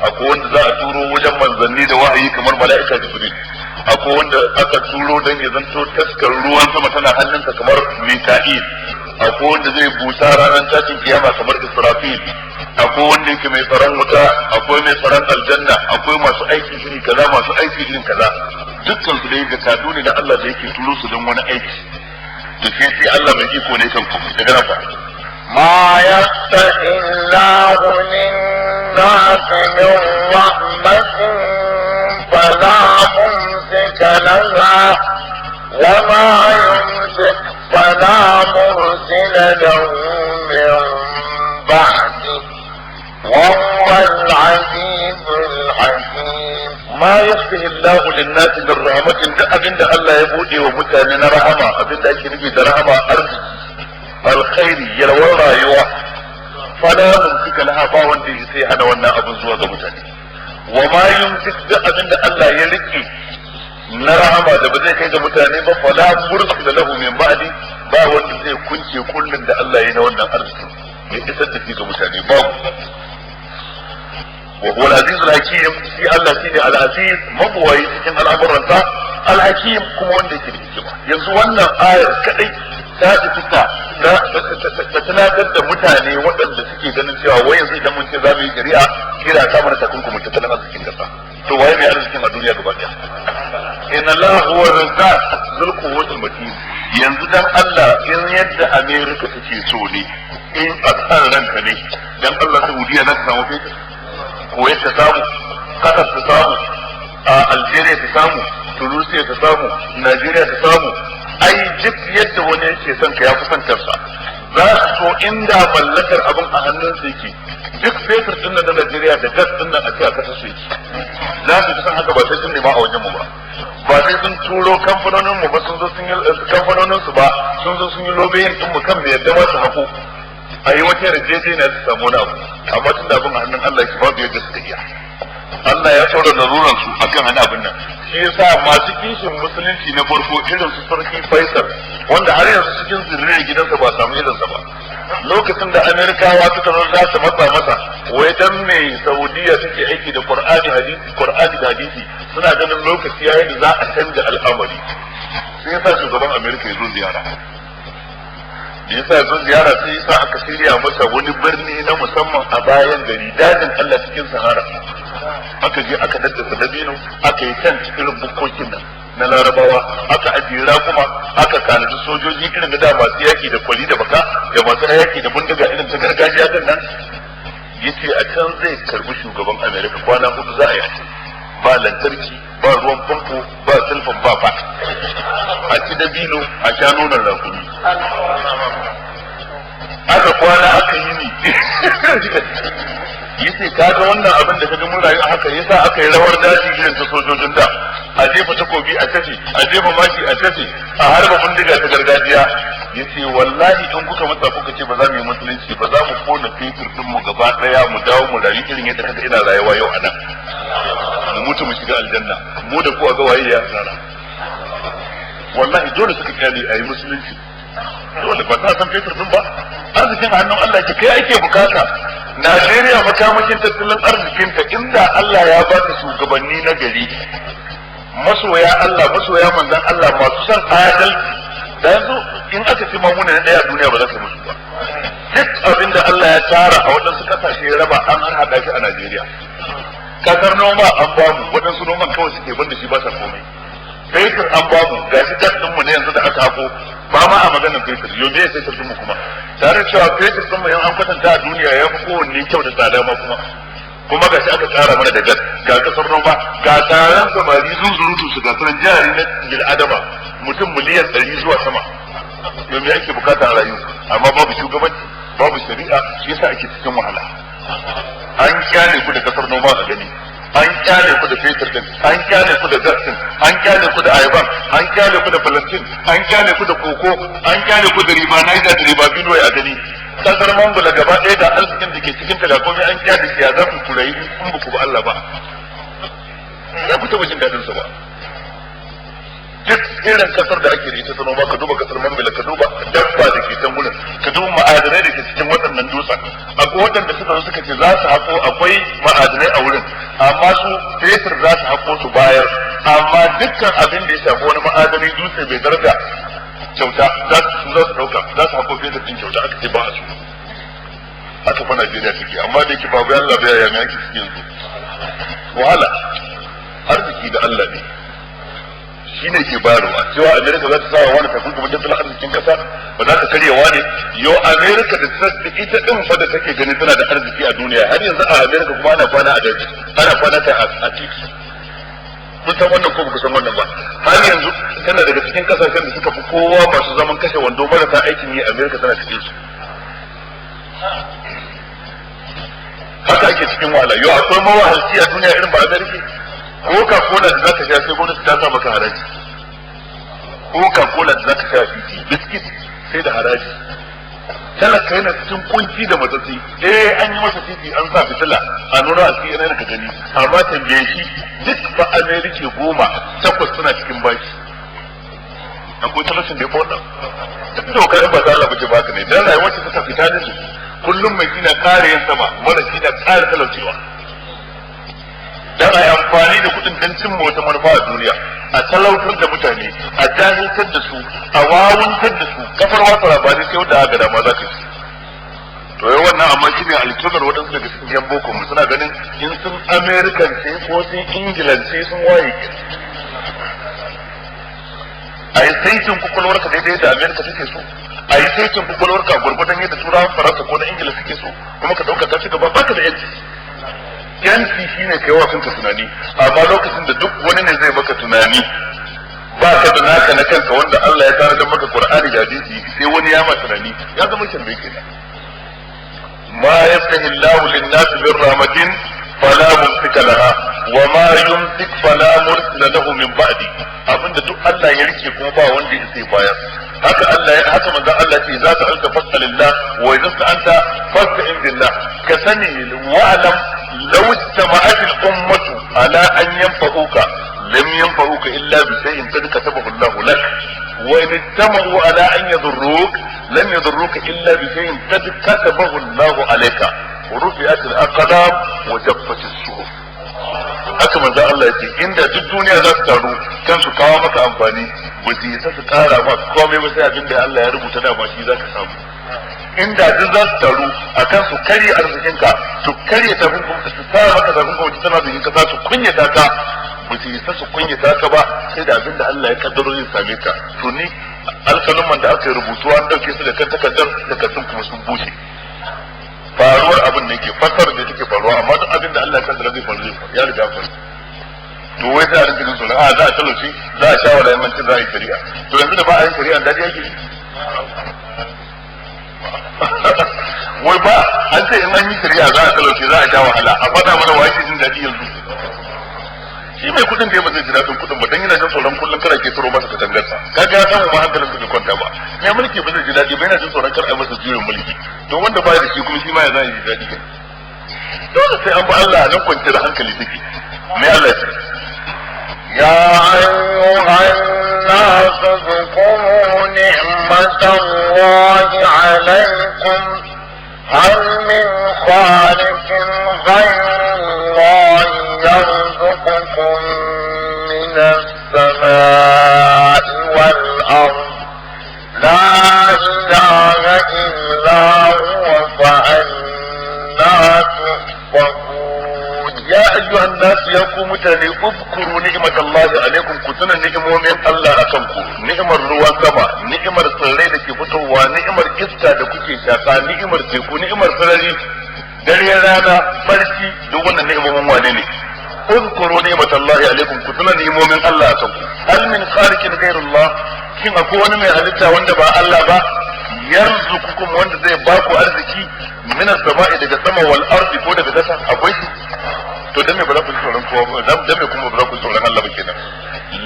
Akwai wanda za a turo wajen manzanni da wahayi, kamar mala'ika Jibril. Akwai wanda aka turo don ya zanto taskar ruwan sama tana hannunsa, kamar Mika'il. Akwai wanda zai busa ranar tashin kiyama, kamar Israfil. Akwai wanda yake mai tsaron wuta, akwai mai tsaron aljanna, akwai masu aiki iri kaza, masu aiki irin kaza. Dukkan su dai jakadu ne da Allah da yake turo su don wani aiki. To sai Allah mai iko ne kan kuma daga nan fa. ما يفتح الله للناس من رحمة فلا ممسك لها، وما يمسك فلا مرسل له من بعده، وهو العزيز الحكيم. ما يفتح الله للناس من رحمة، da abinda Allah ya bude wa mutane na rahama, abinda ake nufi da rahama arziki, alkhairi, yalwar rayuwa, fala mumsika laha, ba wanda ya sai hana wannan abin zuwa ga mutane. Wa ma yumsik, da abinda Allah ya rike na rahama da ba zai kai ga mutane ba, fala mursila lahu min ba'di, ba wanda zai kunce kullun da Allah ya yi na wannan arziki ya isar da shi ga mutane, babu. Wa huwa al-aziz al-hakim. Shi Allah shine al-aziz, mabuwayi cikin al'amuransa, al-hakim kuma wanda yake da hikima. Yanzu wannan ayar kadai ta isa ta tunatar da mutane waɗanda suke ganin cewa wai yanzu idan mun ce za mu yi shari'a kira ta mana takunkumin tattalin arzikin kasa. To waye mai arzikin a duniya gaba ɗaya? Inna Allah huwa razzaq zul quwwatil matin. Yanzu dan Allah, in yadda America take so ne, in a kan ranka ne, dan Allah Saudiya za ta samu fetur, Kuwait ta samu, Qatar ta samu, a Algeria ta samu, Tunisia ta samu, Nigeria ta samu? Ai duk yadda wani yake son ka, ya fi son kansa. Za su so inda mallakar abin a hannun su yake, duk fetur din nan na Najeriya da gas din nan a ce a kasar su yake, za su fi son haka. Ba sai sun nema a wajen mu ba, ba sai sun turo kamfanonin mu ba, sun zo sun yi kamfanonin su ba, sun zo sun yi lobbying din mu kan mu yadda ma su hako, a yi wata yarjejeniya su samu wani abu. Amma tun da abin a hannun Allah yake, babu yadda suka iya. Allah ya tsora laruran su akan hana abin nan. Shi yasa masu kishin musulunci na farko irin su Sarki Faisal, wanda har yanzu cikin zurriyar gidansa ba samu irinsa ba, lokacin da Amerikawa suka zo za su matsa masa wai dan me Saudiya take aiki da Qur'ani hadisi, Qur'ani da hadisi, suna ganin lokaci yayin da za a canja al'amari, sai yasa shugaban Amerika ya zo ziyara. Da yasa ya zo ziyara, sai yasa aka shirya masa wani birni na musamman a bayan gari, dajin Allah cikin Sahara. Aka je aka daddasa dabino, aka yi tent irin bukkokin nan na Larabawa, aka ajiye raƙuma, aka tanadi sojoji irin da da masu yaki da kwari da baka da masu yaki da bindiga irin ta gargajiya din nan. Yace a can zai karbi shugaban Amerika, kwana 4 za a yi, ba lantarki, ba ruwan famfo, ba silfin, ba fa a ci dabino, a sha nonon rakumi. Aka kwana aka yi ni, yace kaga wannan abin da kaga mun rayu haka, yasa aka yi rawar daji irin ta sojojin da, a jefa takobi a tafi, a jefa mashi a tafi, a harba bindiga ta gargajiya. Yace wallahi in kuka matsa kuka ce ba za mu yi musulunci ba, za mu kona fetur din mu gaba daya, mu dawo mu rayu irin yadda kaga ina rayuwa yau anan, mu mutu mu shiga aljanna, mu da ku a ga waye ya tsara. Wallahi dole suka kyale a yi musulunci, dole. Ba ta san fetur din ba, arzikin hannun Allah ke kai ake bukata. Najeriya makamashin tattalin arzikinta, inda Allah ya ba ta shugabanni na gari, masoya Allah, masoya manzon Allah, masu son adalci, da yanzu in aka ce mamuna na daya a duniya ba za ka musu ba. Duk abin da Allah ya tara a waɗansu ƙasashe ya raba, an haɗa shi a Najeriya. Kasar noma an bamu, waɗansu noman kawai suke, banda shi ba sa komai. Fetur an bamu, gashi gas ɗinmu ne yanzu da aka hako, ba ma a maganar fetur. Yau me fetur ɗinmu kuma, tare cewa fetur ɗinmu yan an kwatanta a duniya ya fi kowanne kyau da tsada ma, kuma gashi aka tsara mana da gas, ga kasar noma, ga taron samari zunzurutu su, ga sauran jari na bil'adama mutum miliyan 100 zuwa sama. Yau me ake bukata a rayu? Amma babu shugabanci, babu shari'a, shi yasa ake cikin wahala. An kyale ku da kasar noma a gani, an kyale ku da fetur din, an kyale ku da gas din, an kyale ku da ayaban, an kyale ku da falastin, an kyale ku da koko, an kyale ku da riba Niger da riba Benue a gani. Kasar Mangula gaba ɗaya da arzikin da ke cikin ta da komai an kyale shi, ya za ku kurayi in ba ku ba Allah ba? Za ku taɓa jin daɗin sa ba. Duk irin kasar da ake da ita ta noma, ka duba kasar Mambila, ka duba dabba da ke can gurin, ka duba ma'adanai da ke cikin waɗannan dutsen. Akwai waɗanda suka zo suka ce za su haƙo, akwai ma'adanai a wurin, amma su fetur za su haƙo su bayar, amma dukkan abin da ya shafi wani ma'adani, dutse bai daraja, kyauta za su za su ɗauka, za su haƙo fetur ɗin kyauta. Aka ce ba a su. Haka fa Najeriya take, amma da yake babu Allah bai yaya mai ake cikin yanzu wahala. Arziki da Allah ne, shi ne ke bayarwa. Cewa Amerika za ta sa wani takunkuma tattalin arzikin kasa ba za ta karyewa ne. Yau Amerika da ta ita din fa da take ganin tana da arziki a duniya, har yanzu a Amerika kuma ana kwana a daji, ana kwana ta a titi. Kun san wannan ko ba ku san wannan ba? Har yanzu tana daga cikin kasashen da suka fi kowa masu zaman kashe wando, marasa aikin yi. Amerika tana cikin su. Haka ake cikin wahala. Yau akwai mawahalci a duniya irin ba Amerika? Coca Cola da zaka sha sai gwamnati ta sa maka haraji. Coca Cola da zaka sha titi, biskit sai da haraji. Talaka yana cikin kunci da matsatsi. Eh, an yi masa titi, an sa fitila a nuna a cikin yana ka gani, amma tambaye shi, duk ba Amerika 10, 8 suna cikin baki. Akwai talaucin da ya fi wannan? Duk dokar in ba ta Allah ba ce ba haka ne. Dan rayuwar ta tafi ta nizu, kullum mai gina kare yin sama, mara gina kare talaucewa, dan a yi amfani da kuɗin don cimma wata manufa a duniya, a talautar da mutane, a jahiltar da su, a wawuntar da su. Kafar watsa labarai sai wanda aka dama za ka ci. To yau wannan amma shi ne alkiblar waɗansu daga cikin yan boko mu, suna ganin in sun Amerikance ko sun Ingilance sun waye. A yi saitin kwakwalwarka daidai da Amerika take so, a yi saitin kwakwalwarka gwargwadon yadda Turawan Faransa ko na Ingila suke so, kuma ka ɗauka ta ci gaba, baka da yanci. Yanci shine kai wa kanka tunani, amma lokacin da duk wani ne zai maka tunani Ba ka da naka na kanka wanda Allah ya tanadar maka Qur'ani da hadisi, sai wani ya ma tunani ya zama shirme kenan. Ma yaftahi Allahu lin-nasi min rahmatin fala mumsika laha wa ma yumsik fala mursila lahu min ba'di. Abinda duk Allah ya rike kuma ba wanda ya sai bayar. Haka Allah ya haka manzon Allah ce za ta alka fasalillah wa idza anta fasta'in billah. Ka sani wa'lam law istama'at al-ummatu ala an yanfa'uka lam yanfa'uka illa bi shay'in qad katabahu Allah lak, wa in istama'u ala an yadurruk lam yadurruka illa bi shay'in qad katabahu Allah alayka. Rufi'at al-aqdam wa jaffat as-suhuf. Haka manzo Allah ya ce inda duk duniya za su taru kan su kawo maka amfani, ba su isa su kara ma komai ba sai abin da Allah ya rubuta da ba shi za ka samu. Inda duk za su taru akan su karya arzikinka, su karya tafin kuma su tsara maka tafin kuma tana arzikin ka, su kunyata ka, ba su isa su kunyata ka ba sai da abin da Allah ya kaddaro zai same ka. To ni alkalumman da aka yi rubutu an dauke su da kan takardar, takardun kuma sun bushe. Faruwar abin da yake fasar da take faruwa, amma duk abin da Allah ya kaddara zai faru ya riga faru. To wai sai a rinka jin tsoron a za a talauci, za a shawara yammancin za a yi shari'a. To yanzu da ba a yin shari'a dadi yake wai ba an ce in an yi shari'a za a talauci, za a sha wahala. A faɗa mana wa yake jin daɗi yanzu? Shi mai kuɗin da ya ba zai ji daɗin kuɗin ba dan yana jin tsoron kullum kada ke turo masa katangarsa. Kaga ya samu ma hankalin bai kwanta ba. Mai mulki ba zai ji daɗi ba, yana jin tsoron kar a masa juyin mulki. To wanda ba da shi kuma shi ma ya zai ji daɗi. Dole sai an ba Allah nan kwanciyar hankali take. Mai Allah ce يا أيها الناس اذكروا نعمة الله عليكم، هل من خالق غير الله يرزقكم من السماء والأرض؟ لا إله إلا هو فأنا تؤفكون. يا أيها الناس يا قوم متاني اذكروا نعمة الله عليكم. كتنا نعمومين الله أكنكم، نعمة ruwan sama, ni'imar tsirrai da ke fitowa, ni'imar iska da kuke shaka, ni'imar teku, ni'imar sarari, dare rana, barci, duk wannan ni'imomin wane ne? اذكروا نعمة الله عليكم, كتنا ni'imomin Allah akanku. Hal min khaliqin ghayrullah, shin akwai wani mai halitta wanda ba Allah ba, yarzukukum wanda zai baku arziki, min as-sama'i daga sama, wal ardi ko daga kasa, akwai shi? To dan me ba za ku ji tsoron kowa ba, dan me kuma ba za ku ji tsoron Allah ba kenan?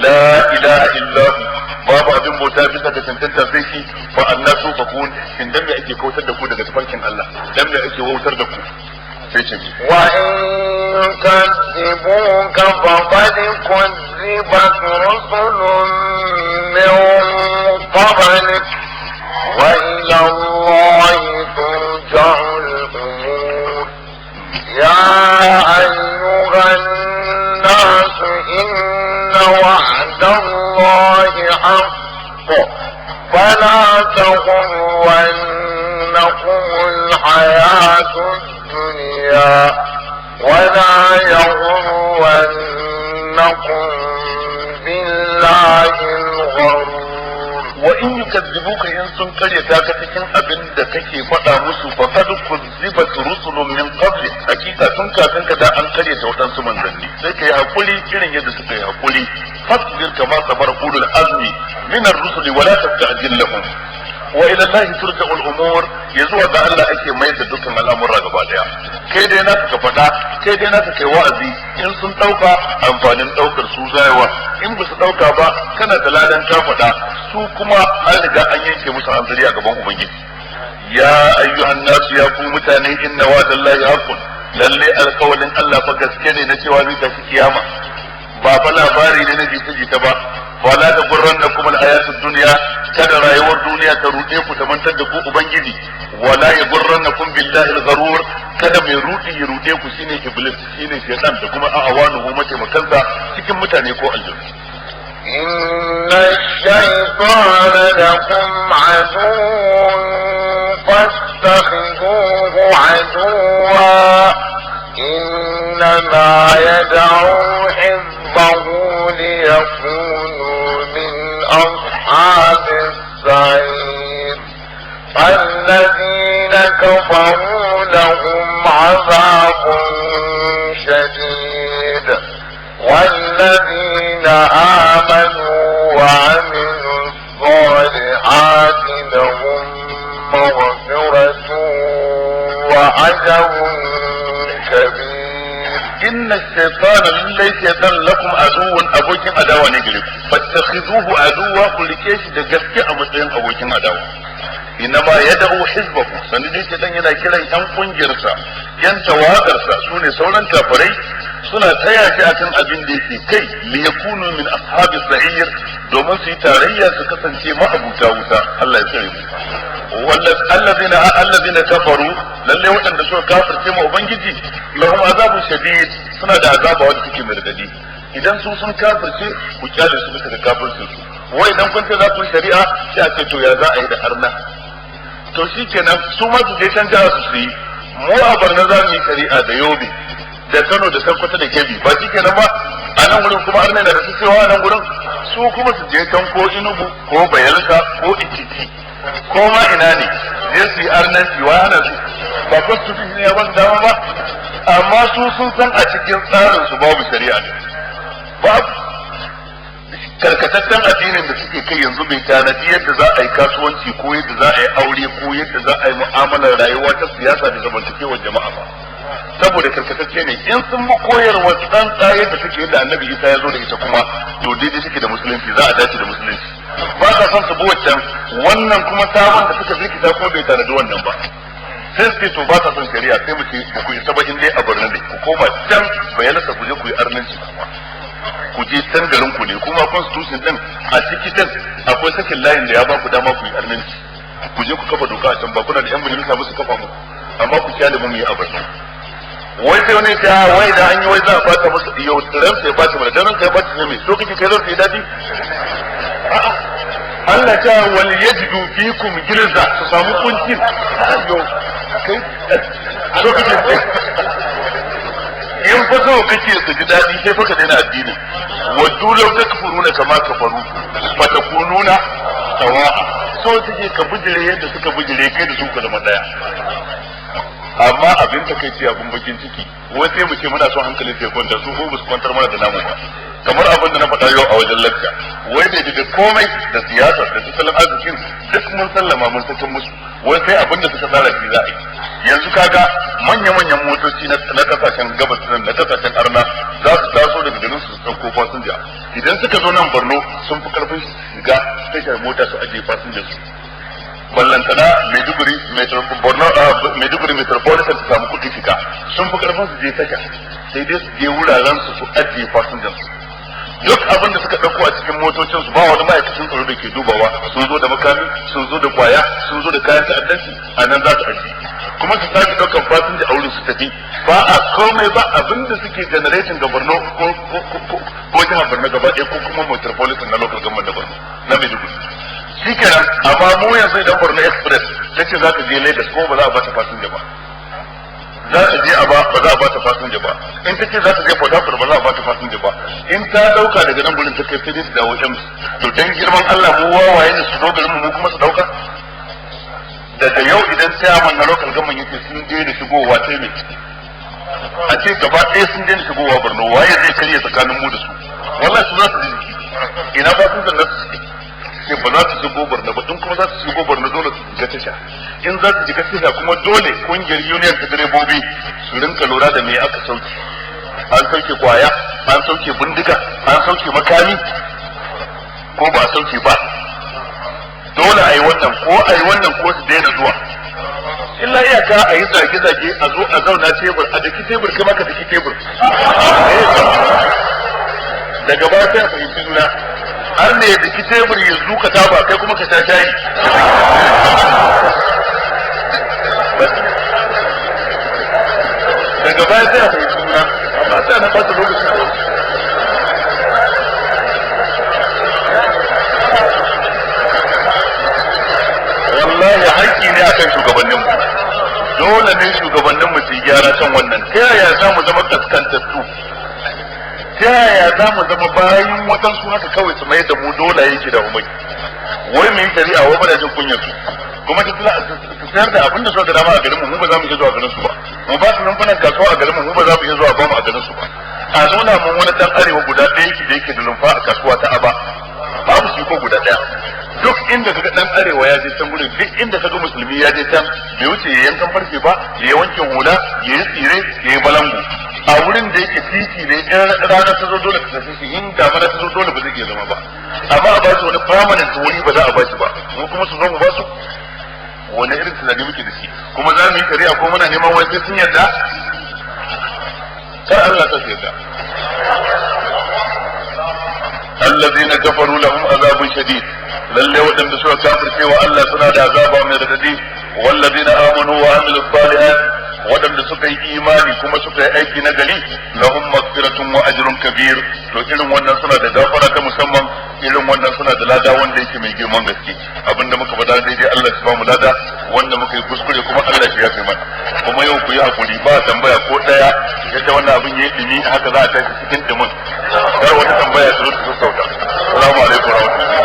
La ilaha illa hu, babu abin bauta bisa ga cancanta sai shi. Fa annasu fakun, shin dan me ake kautar da ku daga tafarkin Allah? Dan me ake wautar da ku? Sai ce wa in yukazzibuka faqad kuzzibat rusulun min qablik wa ila Allahi turja'ul umur. يا أيها الناس إن وعد الله حق، فلا تغرنكم الحياة الدنيا ولا يغرنكم بالله الغرور. Wa in yukazzibuka, in sun karyata ka cikin abin da kake faɗa musu, fa qad kuzzibat rusulun min qabli, hakika tun kafin ka da an karyata waɗansu manzanni. Sai kai hakuri irin yadda suka yi hakuri. Fasbir kama sabara ulul azmi min ar-rusuli wa la tasta'jil lahum. Wa ila Allah turja'u al-umur, yazuwa ga Allah ake mai da dukkan al'amura gaba daya. Kai dai naka ka faɗa, kai dai naka kai wa'azi. In sun dauka, amfanin daukar su zayawa. In ba su dauka ba, kana da ladan ka faɗa. Su kuma an riga an yanke musu hanzari a gaban ubangiji. Ya ayyuhan nasu, ya ku mutane, inna wa'dallahi haqqun, lalle alkawalin Allah fa gaske ne na cewa zai tafi kiyama, ba fa labari ne na jita jita ba. Wala ta gurrannakum alhayatud dunya, kada rayuwar duniya ta ruɗe ku ta mantar da ku ubangiji. Wala ya gurrannakum billahi al-gharur, kada mai rudi ya ruɗe ku, shine iblis, shine shaytan, da kuma a'awanuhu, mataimakansa cikin mutane ko aljanu. إن الشيطان لكم عدو فاتخذوه عدوا، إنما يدعو حزبه ليكونوا من أصحاب السعير. الذين كفروا لهم عذاب شديد، والذين آمنوا وعملوا الصالحات لهم مغفرة وأجر كبير. Inna shaytana, lallai shaytan, lakum aduwwun, abokin adawa ne gare ku. Fattakhizuhu aduwwa, ku rike shi da gaske a matsayin abokin adawa. Inma yad'u hizbahu, sanin dai shaytan yana kiran yan kungiyarsa, yan tawagarsa, sune sauran kafirai, suna taya shi akan abin da yake kai, li yakunu min ashabis sa'ir, domin su yi tarayya su kasance ma'abuta wuta. Allah ya tsare mu. Allazina kafaru, lalle waɗanda suka kafirce ma ubangiji, lahum azabun shadid, suna da azaba wanda take mai radadi. Idan su sun kafirce, ku kyale su bisa ga kafircin su. Wai idan kun ce za ku yi shari'a, sai a ce to ya za a yi da arna? To shikenan, su ma su je can jihar su yi. Mu a Barna za mu yi shari'a da Yobe da Kano da Sokoto da Kebbi, ba shikenan ba? A nan wurin kuma arna na da su cewa a nan wurin su kuma su je can, ko Inugu ko Bayelsa ko Ikiti ko ma ina ne, je su yi arnanci. Wa ana su? Ba constitution ne ya ba su dama ba? Amma su sun san a cikin tsarin su babu shari'a ne, babu. Karkataccen addinin da suke kai yanzu bai tanadi yadda za a yi kasuwanci ko yadda za a yi aure ko yadda za a yi mu'amalar rayuwa ta siyasa da zamantakewar jama'a ba, saboda karkatacce ne. In sun bi koyarwa tsantsa yadda suke, yadda Annabi Isa ya zo da ita kuma, to daidai suke da musulunci, za a dace da musulunci. Ba sa son su bi waccan. Wannan kuma sabon da suka birkita kuma bai tanadi wannan ba. Sai su ce to ba sa son shari'a. Sai mu ce ba ku isa ba in dai a Borno ne. Ku koma can Bayelsa, ku je ku yi arnanci kuma, ku je can garin ku ne. Kuma constitution din a ciki din akwai sakin layin da ya ba ku dama ku yi arnanci. Ku je ku kafa doka a can. Ba kuna da yan majalisa musu kafa muku? Amma ku kyale mu mu yi a Borno. Wai sai wani ta wai da an yi, wai za a bata musu. Yau ran sai bata mana, dan sai bata ne mai so kake kai zan yi dadi. A'a, Allah ta wal yajidu fikum gilza, su samu kuncin. Yo kai, so kake in fa so kake su ji dadi, sai fa ka daina addini. Waddu law takfuruna kama kafaru fatakununa sawa'a. So take ka bijire yadda suka bijire, kai da su ku zama daya. Amma abin takaici, abin bakin ciki, wai sai mu ce muna son hankali sai kwanta, su ko ba su kwantar mana da namu ba. Kamar abin da na faɗa yau a wajen lakka, wai da da komai da siyasa da tattalin arzikin duk mun sallama, mun sakin musu, wai sai abin da suka tsara shi za a yi. Yanzu kaga manya-manyan motoci na kasashen gabas nan, na kasashen arna, za su taso daga garin su sauko fasinja. Idan suka zo nan Borno, sun fi karfin shiga tashar mota su ajiye fasinja su. Ballantana Maiduguri, Borno, Maiduguri Metropolitan su samu kuɗi shiga. Sun fi karfin su je tasha, sai dai su je wuraren su su ajiye fasinjan su. Duk abin da suka ɗauko a cikin motocin su, ba wani ma'aikacin tsaro da ke dubawa. Sun zo da makami, sun zo da kwaya, sun zo da kayan ta'addanci, a nan za su ajiye, kuma su sake ɗaukan fasinja a wurin su tafi. Ba a komai ba. Abin da suke generating ga Borno ko jihar Borno gaba ɗaya ko kuma metropolitan na local government da Borno na Maiduguri, shikenan. Amma mu yanzu idan Borno Express ta ce za ta je Lagos, ko ba za a bata fasinja ba. Za ta je Aba, ba za a bata fasinja ba. In ta ce za ta je Port Harcourt, ba za a bata fasinja ba. In ta dauka daga nan gurin ta kai, sai dai su dawo Ems. To dan girman Allah, mu wawaye ne su zo garin mu kuma su dauka? Daga yau idan chairman na local government yake sun daina shigowa, sai me? A ce gaba ɗaya sun daina shigowa Borno, waye zai karya tsakanin mu da su? Wallahi su za su ji jiki. Ina fasinjan da su ce ba za su shigo Borno ba? In kuma za su shigo Borno, dole su shiga tasha. In za su shiga tasha kuma, dole kungiyar union ta direbobi su rinka lura da me aka sauke. An sauke kwaya, an sauke bindiga, an sauke makami, ko ba a sauke ba? Dole a yi wannan, ko a yi wannan ko su daina zuwa. Illa iyaka a yi zage-zage, a zo a zauna tebur, a daki tebur, kai maka daki tebur. Daga baya sai a fahimci juna. Har ne ya daki tebur ya zuka taba, kai kuma ka sha shayi. Daga baya sai a fahimci juna, amma sai na bata lokaci. Wallahi haƙƙi ne akan shugabanninmu. Dole ne shugabanninmu su yi gyara kan wannan. Ta yaya za mu zama kaskantattu? Ta yaya za mu zama bayan waɗansu haka kawai, su mai da mu dole yake da umai? Wai mu yi shari'a, wai muna jin kunyar su. Kuma ta su sayar da abin da suka dama a garin mu, mu ba za mu iya zuwa garin su ba. Mu ba su rumfunan kasuwa a garin mu, mu ba za mu iya zuwa ba mu a garin su ba. A nuna mun wani dan arewa guda ɗaya yake da yake da rumfa a kasuwa ta Aba. Babu. shi ko guda daya. Duk inda kaga dan arewa ya je can gurin, duk inda kaga musulmi ya je can, bai wuce ya yankan farce ba, ya wanke hula, ya yi tsire, ya yi balangu. A wurin da yake titi ne, in rana ta zo dole ka tafi shi, in damana ta zo dole ba zai iya zama ba. Amma a ba su wani permanent wuri ba za a ba shi ba, mu kuma su zo mu ba su. Wani irin tunani muke da shi? Kuma za mu yi shari'a ko muna neman wai sai sun yarda? Kar Allah ta yarda. Allazina kafaru lahum azabun shadid, lalle waɗanda suka kafirce wa Allah suna da azaba mai radadi. Wallazina amanu wa amilu salihat, waɗanda suka yi imani kuma suka yi aiki na gari, lahum maghfiratun wa ajrun kabir. To irin wannan suna da gafara ta musamman, irin wannan suna da lada wanda yake mai girman gaske. Abinda muka faɗa daidai, Allah ya ba mu lada. Wanda muka yi kuskure kuma, Allah ya yafe mana. Kuma yau ku yi hakuri, ba tambaya ko daya. Yadda wannan abin yayi dumi haka za a tashi cikin dumin, kar wata tambaya ta zo ta sassauta. Assalamu alaikum warahmatullahi.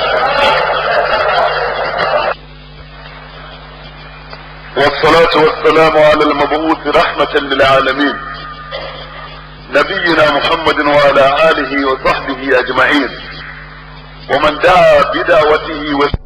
والصلاة والسلام على المبعوث رحمة للعالمين، نبينا محمد وعلى آله وصحبه أجمعين ومن دعا بدعوته.